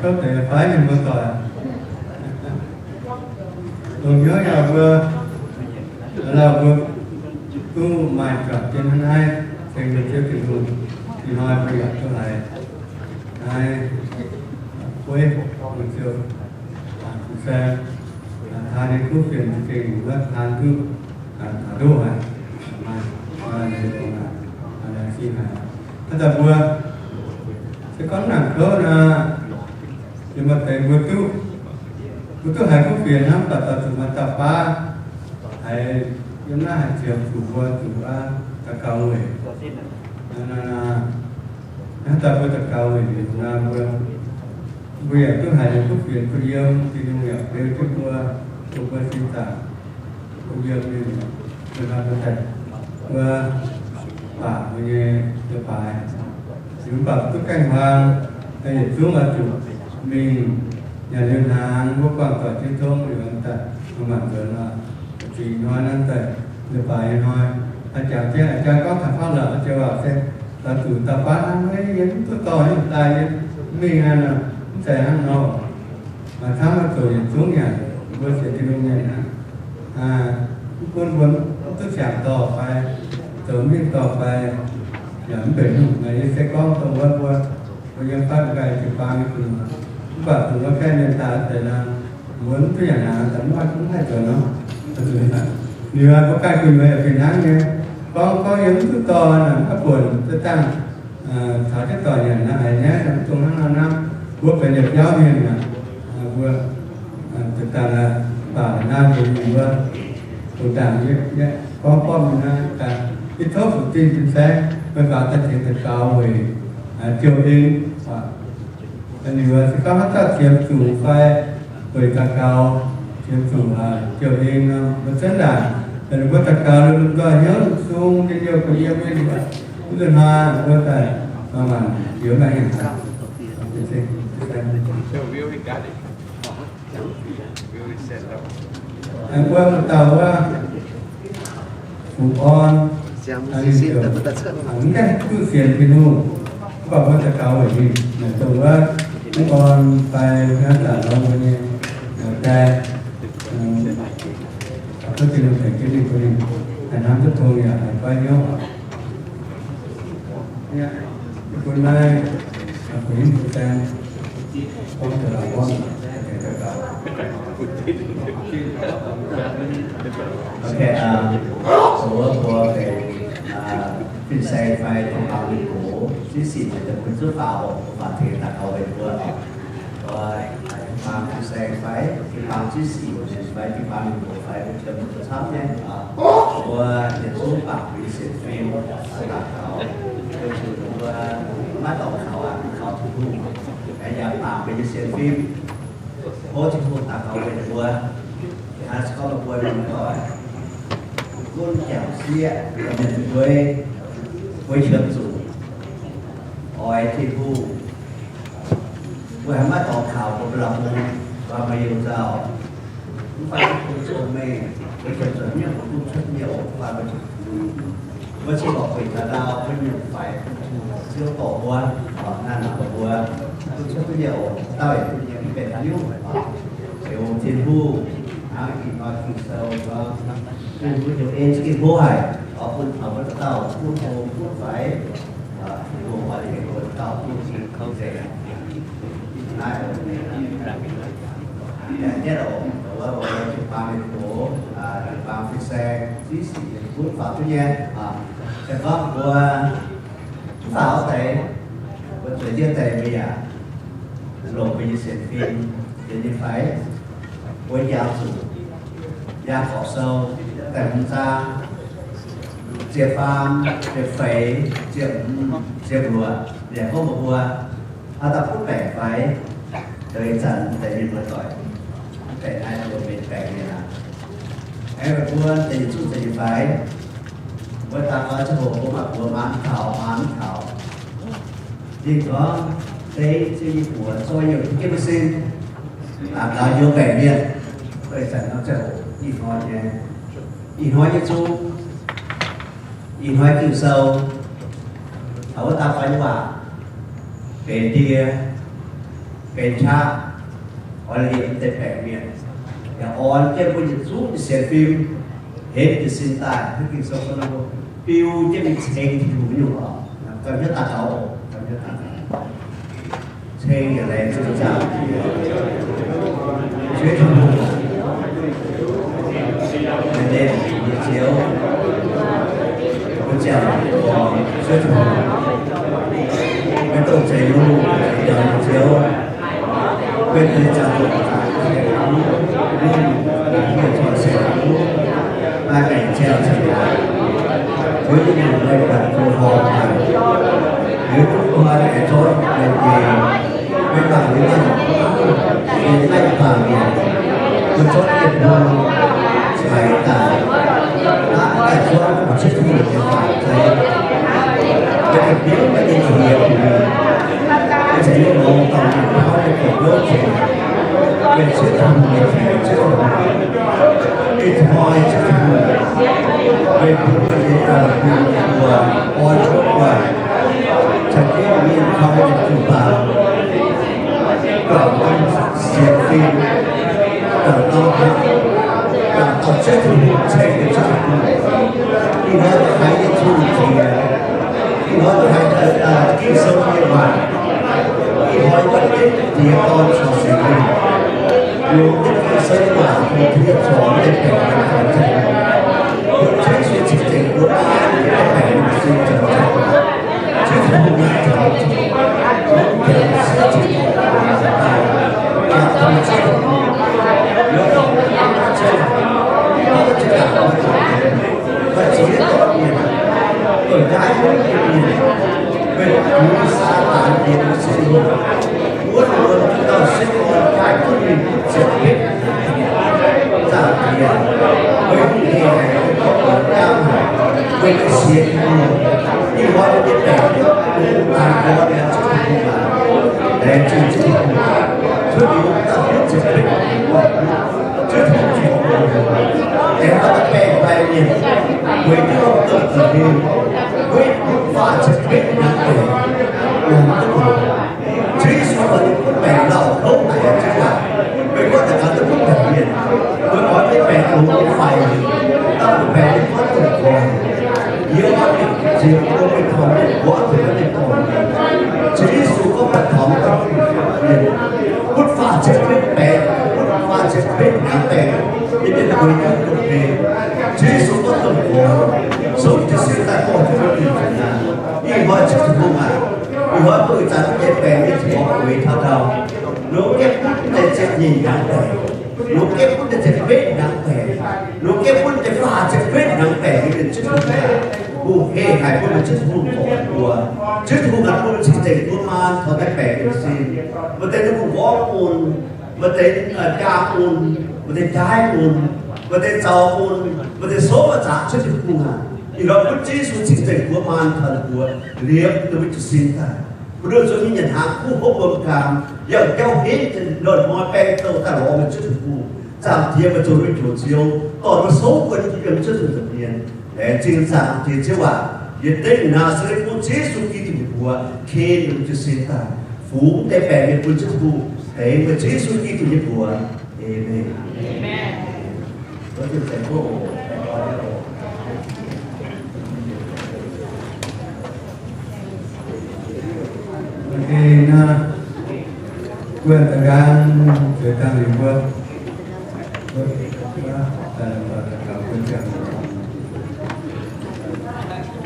Kouv deix fai mienh muoz-doic, longc hnyouv yaac mbuo, laaix mbuo duqv maaih juangc jienv hnangv naaiv ceng mbuo Ziouv Tin-Hungh. Ih hnoi mbuo yaac duqv haiz naaiv bueiv mbuo Ziouv Fin-Saeng taan nyei kuv fienx za'gengh wuov taan duqv taux ndoqv haic, maaih laengz zingh haic. Hnangv daaih mbuo se gorngv nangc kouv nor, yiem maaih deix mbuo duqv, mbuo duqv haiz kuv fienx hnangv, mv baac daaih zuqc maaih dauh baav haiz yiem naaiv haiz ziepc zuqc mbuo zuqc daux gaux weic. Hnangv daaih mbuo daux gaux weic liuz nor, mbuo, mbuo yaac duqv haiz kuv fienx bun yiem, Tin-Hungh yaac beu jienv mbuo, bun mbuo sin zaangc bun yiem ninh, bun nor mbuo daaih, mbuo baac mbuo nyei leiz-baaix. Mv baac duqv gaengh hmuangx, yietc zungv oix zuqc mingh nyanc liuz hnaangx, mbuo buangh doic jienv tongv liuz daaih, mangc nzuonx oc. Zingh hnoi naaiv daaih leiz-baaix nyei hnoi, jangx jienv jangx gorngv taux faqv lorqc, joux waac se, oix zuqc dauh baav hnangv, yie mv duqv dorh nyei daaih, yie mingh aqv nor, mv zeiz hnangv nor. Maaih camv oix zoux yietc zungv nyanc, mbuo sienx Tin-Hungh mienh aqv. Mv gunv mbuo mv duqv siangx dorh fai, zoux mv mingh dorh fai, yaac mv benx nyungc. Naaiv yie se gorngv dongh wuov mbuo, mbuo yiem fatv nqaai jiu-baang nyei gu'nyuoz, mv baac dongh wuov gaengh mienh daaih deix nor, mbuo mv duqv nyanc hnaangx, mv maaih, mv haih zoux nor. Liuz mbuo ganh gu'nyuoz yaac fih hnangv nyei. Gorngv, gorngv yie mv duqv dorh naaic, mv buonc za'gengh taux jienv doic nyanc naaic haiz nyaiv, mv dungx hnangv nor hnangv. Mbuo benx yietc biauv mienh aqv. Mbuo za'gengh baac naaiv mbuo, mbuo dongh ndaangc yie gorngv gorngv nyei naaiv, yie tov Fuqv-Dinh Fin-Saeng meih faaux daaih tengx daux gaux weic Jouh Eng. Liuz se gorngv haaix dauh qiemx zuqc fai weic daux gaux qiemx zuqc Jouh Eng nor, mbuo zungv ndaangc, ninh mbuo daux gaux lungh nzoih hnyouv lungh sung, njien-youh kuh yiem nyei, mv nzunc hnoi mbuo daaih mangc mangc youz maaih hengx daaih. Mbuo dauh wuov Fuqv Orn, mv gaengh duqv sienx Tin-Hungh, mv baac mbuo daux gaux weic ninh, dongh wuov Fuqv Orn fai hnangv zanc nor mbuo nyei daaih, tov Tin-Hungh tengx jienv ninh bun ninh haih hnamv duqv tong yaac haih goiv hnyouv. Bun naaiv, bun naaiv, ok, mbuo benx fin-saeng fai jiu-baang mienh gox, ziex sic daaih bun zuqc faaux, faaux tengx daux gaux weic mbuo. Mbuo jiu-baang fin-saeng fai jiu-baang ziex sic fai jiu-baang mienh gox fai mbuo camv nyei, mbuo yietc zungv bangc mbuo nyei sienx fim daux gaux, mbuo maiv dorh kaux aqv, kaux Tin-Hungh, yaac bangc mbuo nyei sienx fim, tov Tin-Hungh daux gaux weic mbuo. Hnangv se gorngv mbuo mienh gox, gunv jangx sieqv, mienh fu'jueiv, mbuo qiemx zuqc oix Tin-Hungh. Mbuo haih maiv dorh kaux mbuo mbu'lapv hung, mbuo maaih you nzauh, mv fai mbuo cong-mengh, mbuo qiemx zuqc mienh mbuo gunv cuotv nyei oc, mv fai mbuo cingx lorz gueic taux ndau, mbuo nyungc faix Ziouv dorh mbuo, naaiv naaic mbuo gunv cuotv nyei oc, dauh yaac duqv nyei, mv benx haaix nyungc. Ziouc Tin-Hungh hnangv ih hnoi Ging-Sou gorngv, Tin-Hungh ziouc en za'gengh hlo haic, oix bun taux wuov dauh gunv hlo gunv faix, Tin-Hungh oix bun dauh gunv cing kouv nzengc. Naaiv, naaiv oc, wuov, wuov jiu-baang mienh gox, jiu-baang fin-saeng, ziex sic mienh gunv faaux duqv nyei. Se gorngv mbuo mv faaux deix, mbuo zueiz ndiev deix mbuo yaac longc mbuo nyei sienx fim, sienx nyei faix, mbuo njaaux zuqc Yaagorpc Sou da'hmz zaang ziepc faam, ziepc feix, ziepc hmz, ziepc luoqc, yaac gorngv mbuox mbuo, haaix dauh gunv baengc faix, zoux ih zanc deix mienh muoz-doic, baengc naaiv mbuo benx baengc mienh aqv. Aengx mbuo deix yietc zungv deix nyei faix, mbuo daux gaux ziangh hoc mbuo maiv buoz maanz taux, maanz taux. Ninh gorngv deix ziouc yie buoz zoi youc jienv mbuo sin, daux gaux njoux baengc mienh. Ih zanc norm ziangh hoc ih hnoi nyei, ih hnoi nyei zung, ih hnoi Ging-Sou, taux wuov daux gaux nyei waac, benx ndie, benx qaqv, oix liemh deix baengc mienh, yaac orn jienv mbuo yietc zungv nyei sienx fim, henv jiez sin daaih, hnangv Ging-Sou gorngv, biu jienv mingh ceng Tin-Hungh nyungc oc. Ganh hnyouv daaih gaux oc, ganh hnyouv daaih gaux. Ceng yaac laengz zingh zaangc Ziouv Tin-Hungh, laengz zingh Ziouv, mbuo ziangh hoc Ziouv Tin-Hungh, maiv dongh zeix luv, zeix nyanc Ziouv, maiv deix ziangh hoc, mienh corc se, maaih maengc ziangh cingx daaih, mbuo nyei mienh meih buatc mbuo horpc haic, liuz duqv koi aengx zorqv mienh nyei, maiv baac liuz maaih nyungc, mienh maaih baac mienh, mbuo zorqv mienh hlo, ceix daaih, aqv daaih zorqv mbuo Ziouv Tin-Hungh nyei waac zeiz, maiv deix biouv maiv deix qiex bun mienh, maiv zeiz yiem longx dorngc mienh taux nyei gorqv-ndouv cingx, mienh Ziouv Tin-Hungh nyei qiex, Ziouv Tin-Hungh, ih hnoi Ziouv Tin-Hungh, meih bun mbuo nyei, bun mbuo orn wuov guanh, caux jienv mienh koi mienh jiu-baang, guangc norm sienx fim, guangc norm hnyouv, guangc dorh Ziouv Tin-Hungh ceng nyei Ziouv Tin-Hungh. Ih hnoi haiz nyei Tin-Hungh qiex, ih hnoi haiz Ging-Sou nyei waac, ih hnoi buatc jienv Diex, Dorn caux Singx Lingh, longc jienv Ging-Sou nyei waac bun Tin-Hungh zorc deix baengc mienh, bun Ziouv Yesu cing-nzengc mbuo baengc mienh sin zoux Ziouv Tin-Hungh, Ziouv Tin-Hungh, Saadaan diex mbuo sin, wuov dauh se gorn jaaix duqv mingh duqv ziepc betv zaangc Diex, meih hungh hec haic, meih gorngv mbuox jaa haic, meih ga'sie Tin-Hungh. Ih hnoi meih nyei baengc bungx daaih gorn liuz Ziouv Tin-Hungh aac, laengz zingh Ziouv Tin-Hungh, cuotv liuz dauh duqv ziepc betv, Ziouv Tin-Hungh corc mbuo, aengx maaih baengc baengc mienh weic jienv lomh nzoih za'hlen, weic butv faah ziepc betv hnyangx baengc, yaac mv duqv Ziouv Yesu oix butv baengc lauh kouv haic aqv. Ziouv aac, meih gorngv daaih gaax duqv butv baengc mienh, meih oix butv baengc longx nyei fai? Dauh butv baengc nyei gorngv dongh gorngv, yie oix bieqc nziex bun meih torngv mienh mbuoqc zuqc naaiv mienh dorngc. Ziouv Yesu gorngv, meih torngv dauh butv baengc mienh, butv faah ziepc betv baengc, butv faah ziepc betv hnyangx baengc, yie mienh gueix jienv dongh hmei. Ziouv Yesu gorngv dongh gorngv, zungv jiez sin daaih dorh jienv mbuo dingc zuqc naaic. Ih hnoi Ziouv Tin-Hungh aac, ih hnoi mbuo ih zanc nyei baengc nyei corc weic taux ndau, longc jienv butv deix ziepc nyeic hnyangx baengc, longc jienv butv deix ziepc betv hnyangx baengc, longc jienv butv deix faah ziepc betv hnyangx baengc nyei mienh, Ziouv Tin-Hungh aac, hungh hec haic bun meih Ziouv Tin-Hungh gorngv mbuo. Ziouv Tin-Hungh aac, bun cing-nzengc mbuo maan taux naaiv baengc mienh sin. Maaih deix ninh mbuo ngorv mun, maaih deix, aa, jaang mun, maaih deix jaaiv mun, maaih deix zaux mun, maaih deix souv maaih zaqc, Ziouv Tin-Hungh aac. Ih hnoi bun Ziouv Yesu cing-nzengc mbuo maan taux ninh mbuo, liepc ninh mbuo jiez sin daaih. Mbuo nduov zuqc nyei nyanc hnaangx kuv hopv wuom gaam, yangh jauv henv ndoih hnoi baeng douh daaih lorz meih Ziouv Tin-Hungh. Zaangc Diex, meih zoux mbuo nyei njoux Ziouv, dorh mbuo souv buonc yiem Ziouv Tin-Hungh nza'hmien. Laengz zingh zaangc Diex Ziouv aac, yie dengv Naa^saa^letv Mienh Ziouv Yesu Giduc nyei mbuox ken ninh mbuo jiez sin daaih, fungx deix baengc mienh bun Ziouv Tin-Hungh, dengx meih Ziouv Yesu Giduc nyei mbuox. Aamen.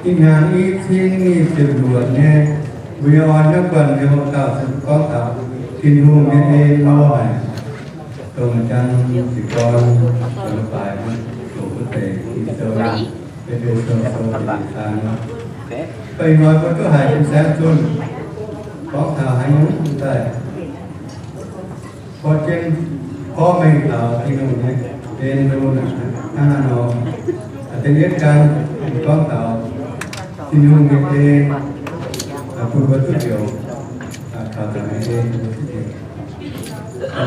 Ih hnyangx i cin nyic ziepc luoqc nyei, mbuo nyei orn nyei guanh nyei hoc dauh se gorngv taux Tin-Hungh nyei en lorh haic. Dongh jang jiez gorn baaix doqc wuov deix Ging-Sou, Bide Sou, Sou Bide Sou. Beiv hnoi mbuo duqv haiz fin-saeng zunh gorngv taux haaix nyungc daaih, gorngv jienv gorngv mengh taux Tin-Hungh nyei en lorh hnangv naaiv nor. Da'yietv jang gorngv taux Tin-Hungh nyei en bun mbuo duqv njoux, taux Tin-Hungh nyei en bun mbuo duqv njoux.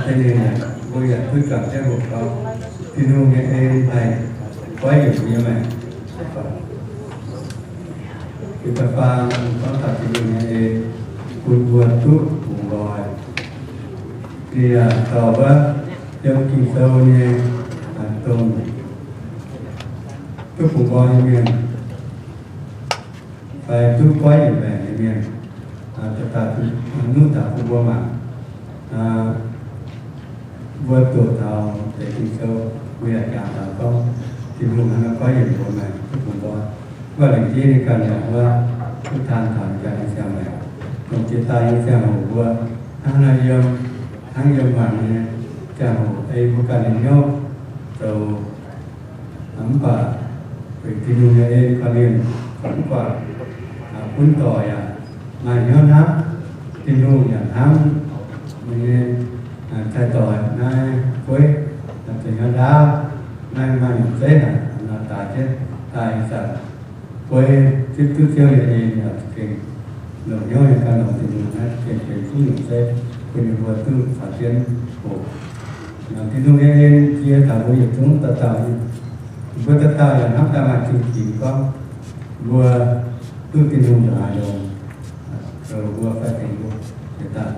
Da'nyeic, mbuo yaac duqv juangc jienv hoqc gorngv Tin-Hungh nyei en haih goiv yietc nyei maengc. Da'faam, gorngv taux Tin-Hungh nyei en bun mbuo duqv bungx nqoi. Ninh yaac dorh wuov yiem Ging-Sou nyei, dongh duqv bungx mborqv nyei mienh, fai duqv goiv yienc maengc nyei mienh, daaih nuqv daaih bun mbuo mangc. Mbuo doqc taux deix Ging-Sou, mbuo yaac jangx taux gorngv Tin-Hungh hnangv nor goiv yienc mbuo maengc duqv bungx mborqv. Mv baac lengc jeiv ninh ganh yaac wuov duqv taan taux ninh ganh nyei ziangh maengc, dongh jiex daaih nyei ziangh hoc mbuo hnangv nor yiem, hnangv yiem maengc nyei ziangh hoc ei mbuo ganh nyei hnyouv zoux. Mv baac weic Tin-Hungh nyei en korv-lienh, mv baac gunv doic yaac maaih hnyouv hnamv Tin-Hungh, yaac hnamv ninh nyei cai-doic naaiv gueiv, zoux hnyouv ndaauv, naaiv maaih nyungc zeiv haic nor, daaih jienv daaih ih zanc gueiv zipv duqv Ziouv nyei en yaac za'gengh longc hnyouv nyei gan longx Tin-Hungh naaiv za'gengh benx kuv nyungc zeiv bun ninh mbuo duqv caux jienv hoqc. Tin-Hungh nyei en jiex taux mbuo yietc zungv dauh dauh nyei. Mbuo dauh dauh yaac hnamv daaih maaih zingh ginx gorngv mbuo duqv Tin-Hungh ndongc haaix longx, zoux mbuo fai tengx mbuo jiex daaih.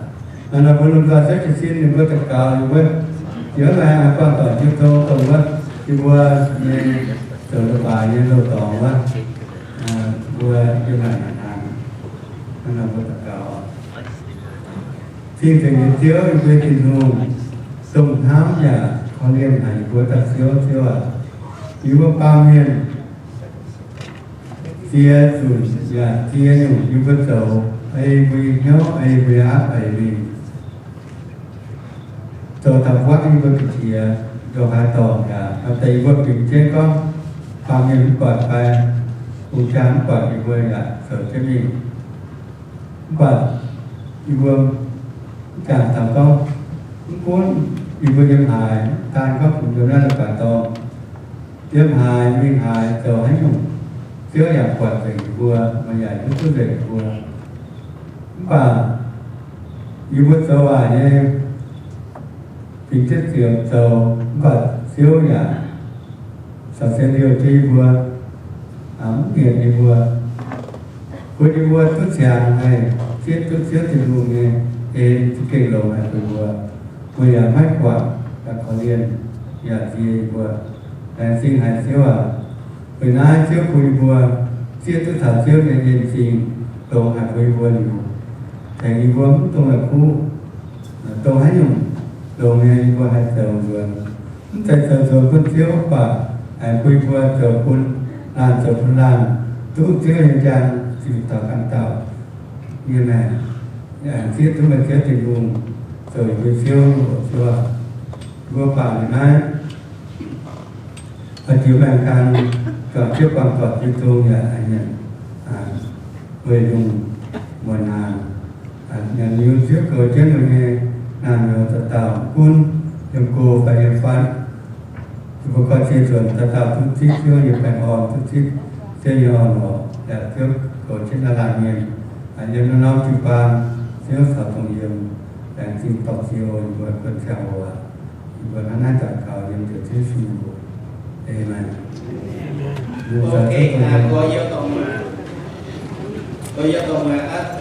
Hnangv nor mbuo lomh nzoih cuotv jiez sin ninh mbuo daux gaux, ninh mbuo jiex maiv maaih buangh doic jiu tong dongh wuov, yie mbuo nyei zoux leiz-baaix nyei loz-dorngx wuov, mbuo yiem naaic hnaangx. Hnangv nor mbuo daux gaux. Cing-Nzengc nyei Ziouv, yie mbuo Tin-Hungh, dongh hnamv yaac korv-lienh haic yie mbuo dauh Ziouv, Ziouv aac, yie mbuo baamh mienh ziex nzunc yaac ziex nyungc yie mbuo zoux, ei mbuo nyei hnyouv, ei mbuo nyei aapv, ei mingh zoux taux buangv yie mbuo ga'qiex ndongc haaix dorngc yaac maaih deix yie mbuo bingx jienv gorngv, baamh mienh mv buatc fai hungh jaa mv buatc, yie mbuo yaac zoux jienv mingh. Mv baac yie mbuo mv jangx taux gorngv, mv gunv yie mbuo yiem haaix, daan gorngv bungx yiem naaiv leiz-baaix dorngh, yiem haaix mingh haaix zoux haaix nyungc, Ziouv yaac buatc nzengc yie mbuo, meih yaac hiuv duqv nzengc yie mbuo. Mv baac yie mbuo zoux waaic nyei, fingx jienv ziepc zoux, mv baac Ziouv yaac caux se liouh jienv yie mbuo, mv mietc yie mbuo, bun yie mbuo duqv ziangx haih zieqv duqv Ziouv Tin-Hungh nyei en za'gengh longx haic bun mbuo. Mbuo yaac maiv guangc, yaac korv-lienh, yaac ziex yie mbuo. Laengz zingh haic Ziouv aac, weic naaiv Ziouv bun yie mbuo zieqv duqv taux Ziouv nyei en-zingh longx haic bun yie mbuo liuz, tengx yie mbuo mv dungx la'kuqv, dongh haaix nyungc longx nyei yie mbuo haih zoux nzuonx. Mv zeiz zoux nzuonx bun Ziouv, mv baac aengx bun yie mbuo zoux bun laanh, zoux bun laanh duqv Ziouv nyei njang, ziux taux ganh dauh nyei maengc, aengx zieqv duqv meih Ziouv Tin-Hungh zoux yie mbuo Ziouv. Ziouv aac, mbuo baac liuz naaiv oix jiex maengh gan, juangc jienv buangh doic jiu tong yaac nyanc weih lungh muonc naanc, nyanc liuz Ziouv goux jienv mbuo nyei naamh nyouz dauh dauh, gunv yiem go fai yiem fatv, mbuo goiv cie nzuonx dauh dauh duqv zipv Ziouv nyei baengh orn, duqv zipv Ziouv nyei orn-lorqc, yaac Ziouv goux jienv naaiv laanh mienh yiem naaiv norm jiu-baang, Ziouv caux dongh yiem, laengz zingh dorh Ziouv, yie mbuo kuonx ziangh hoc aac, yie mbuo hnangv naaiv daux gaux yiem Ziouv Yesu. Aamen.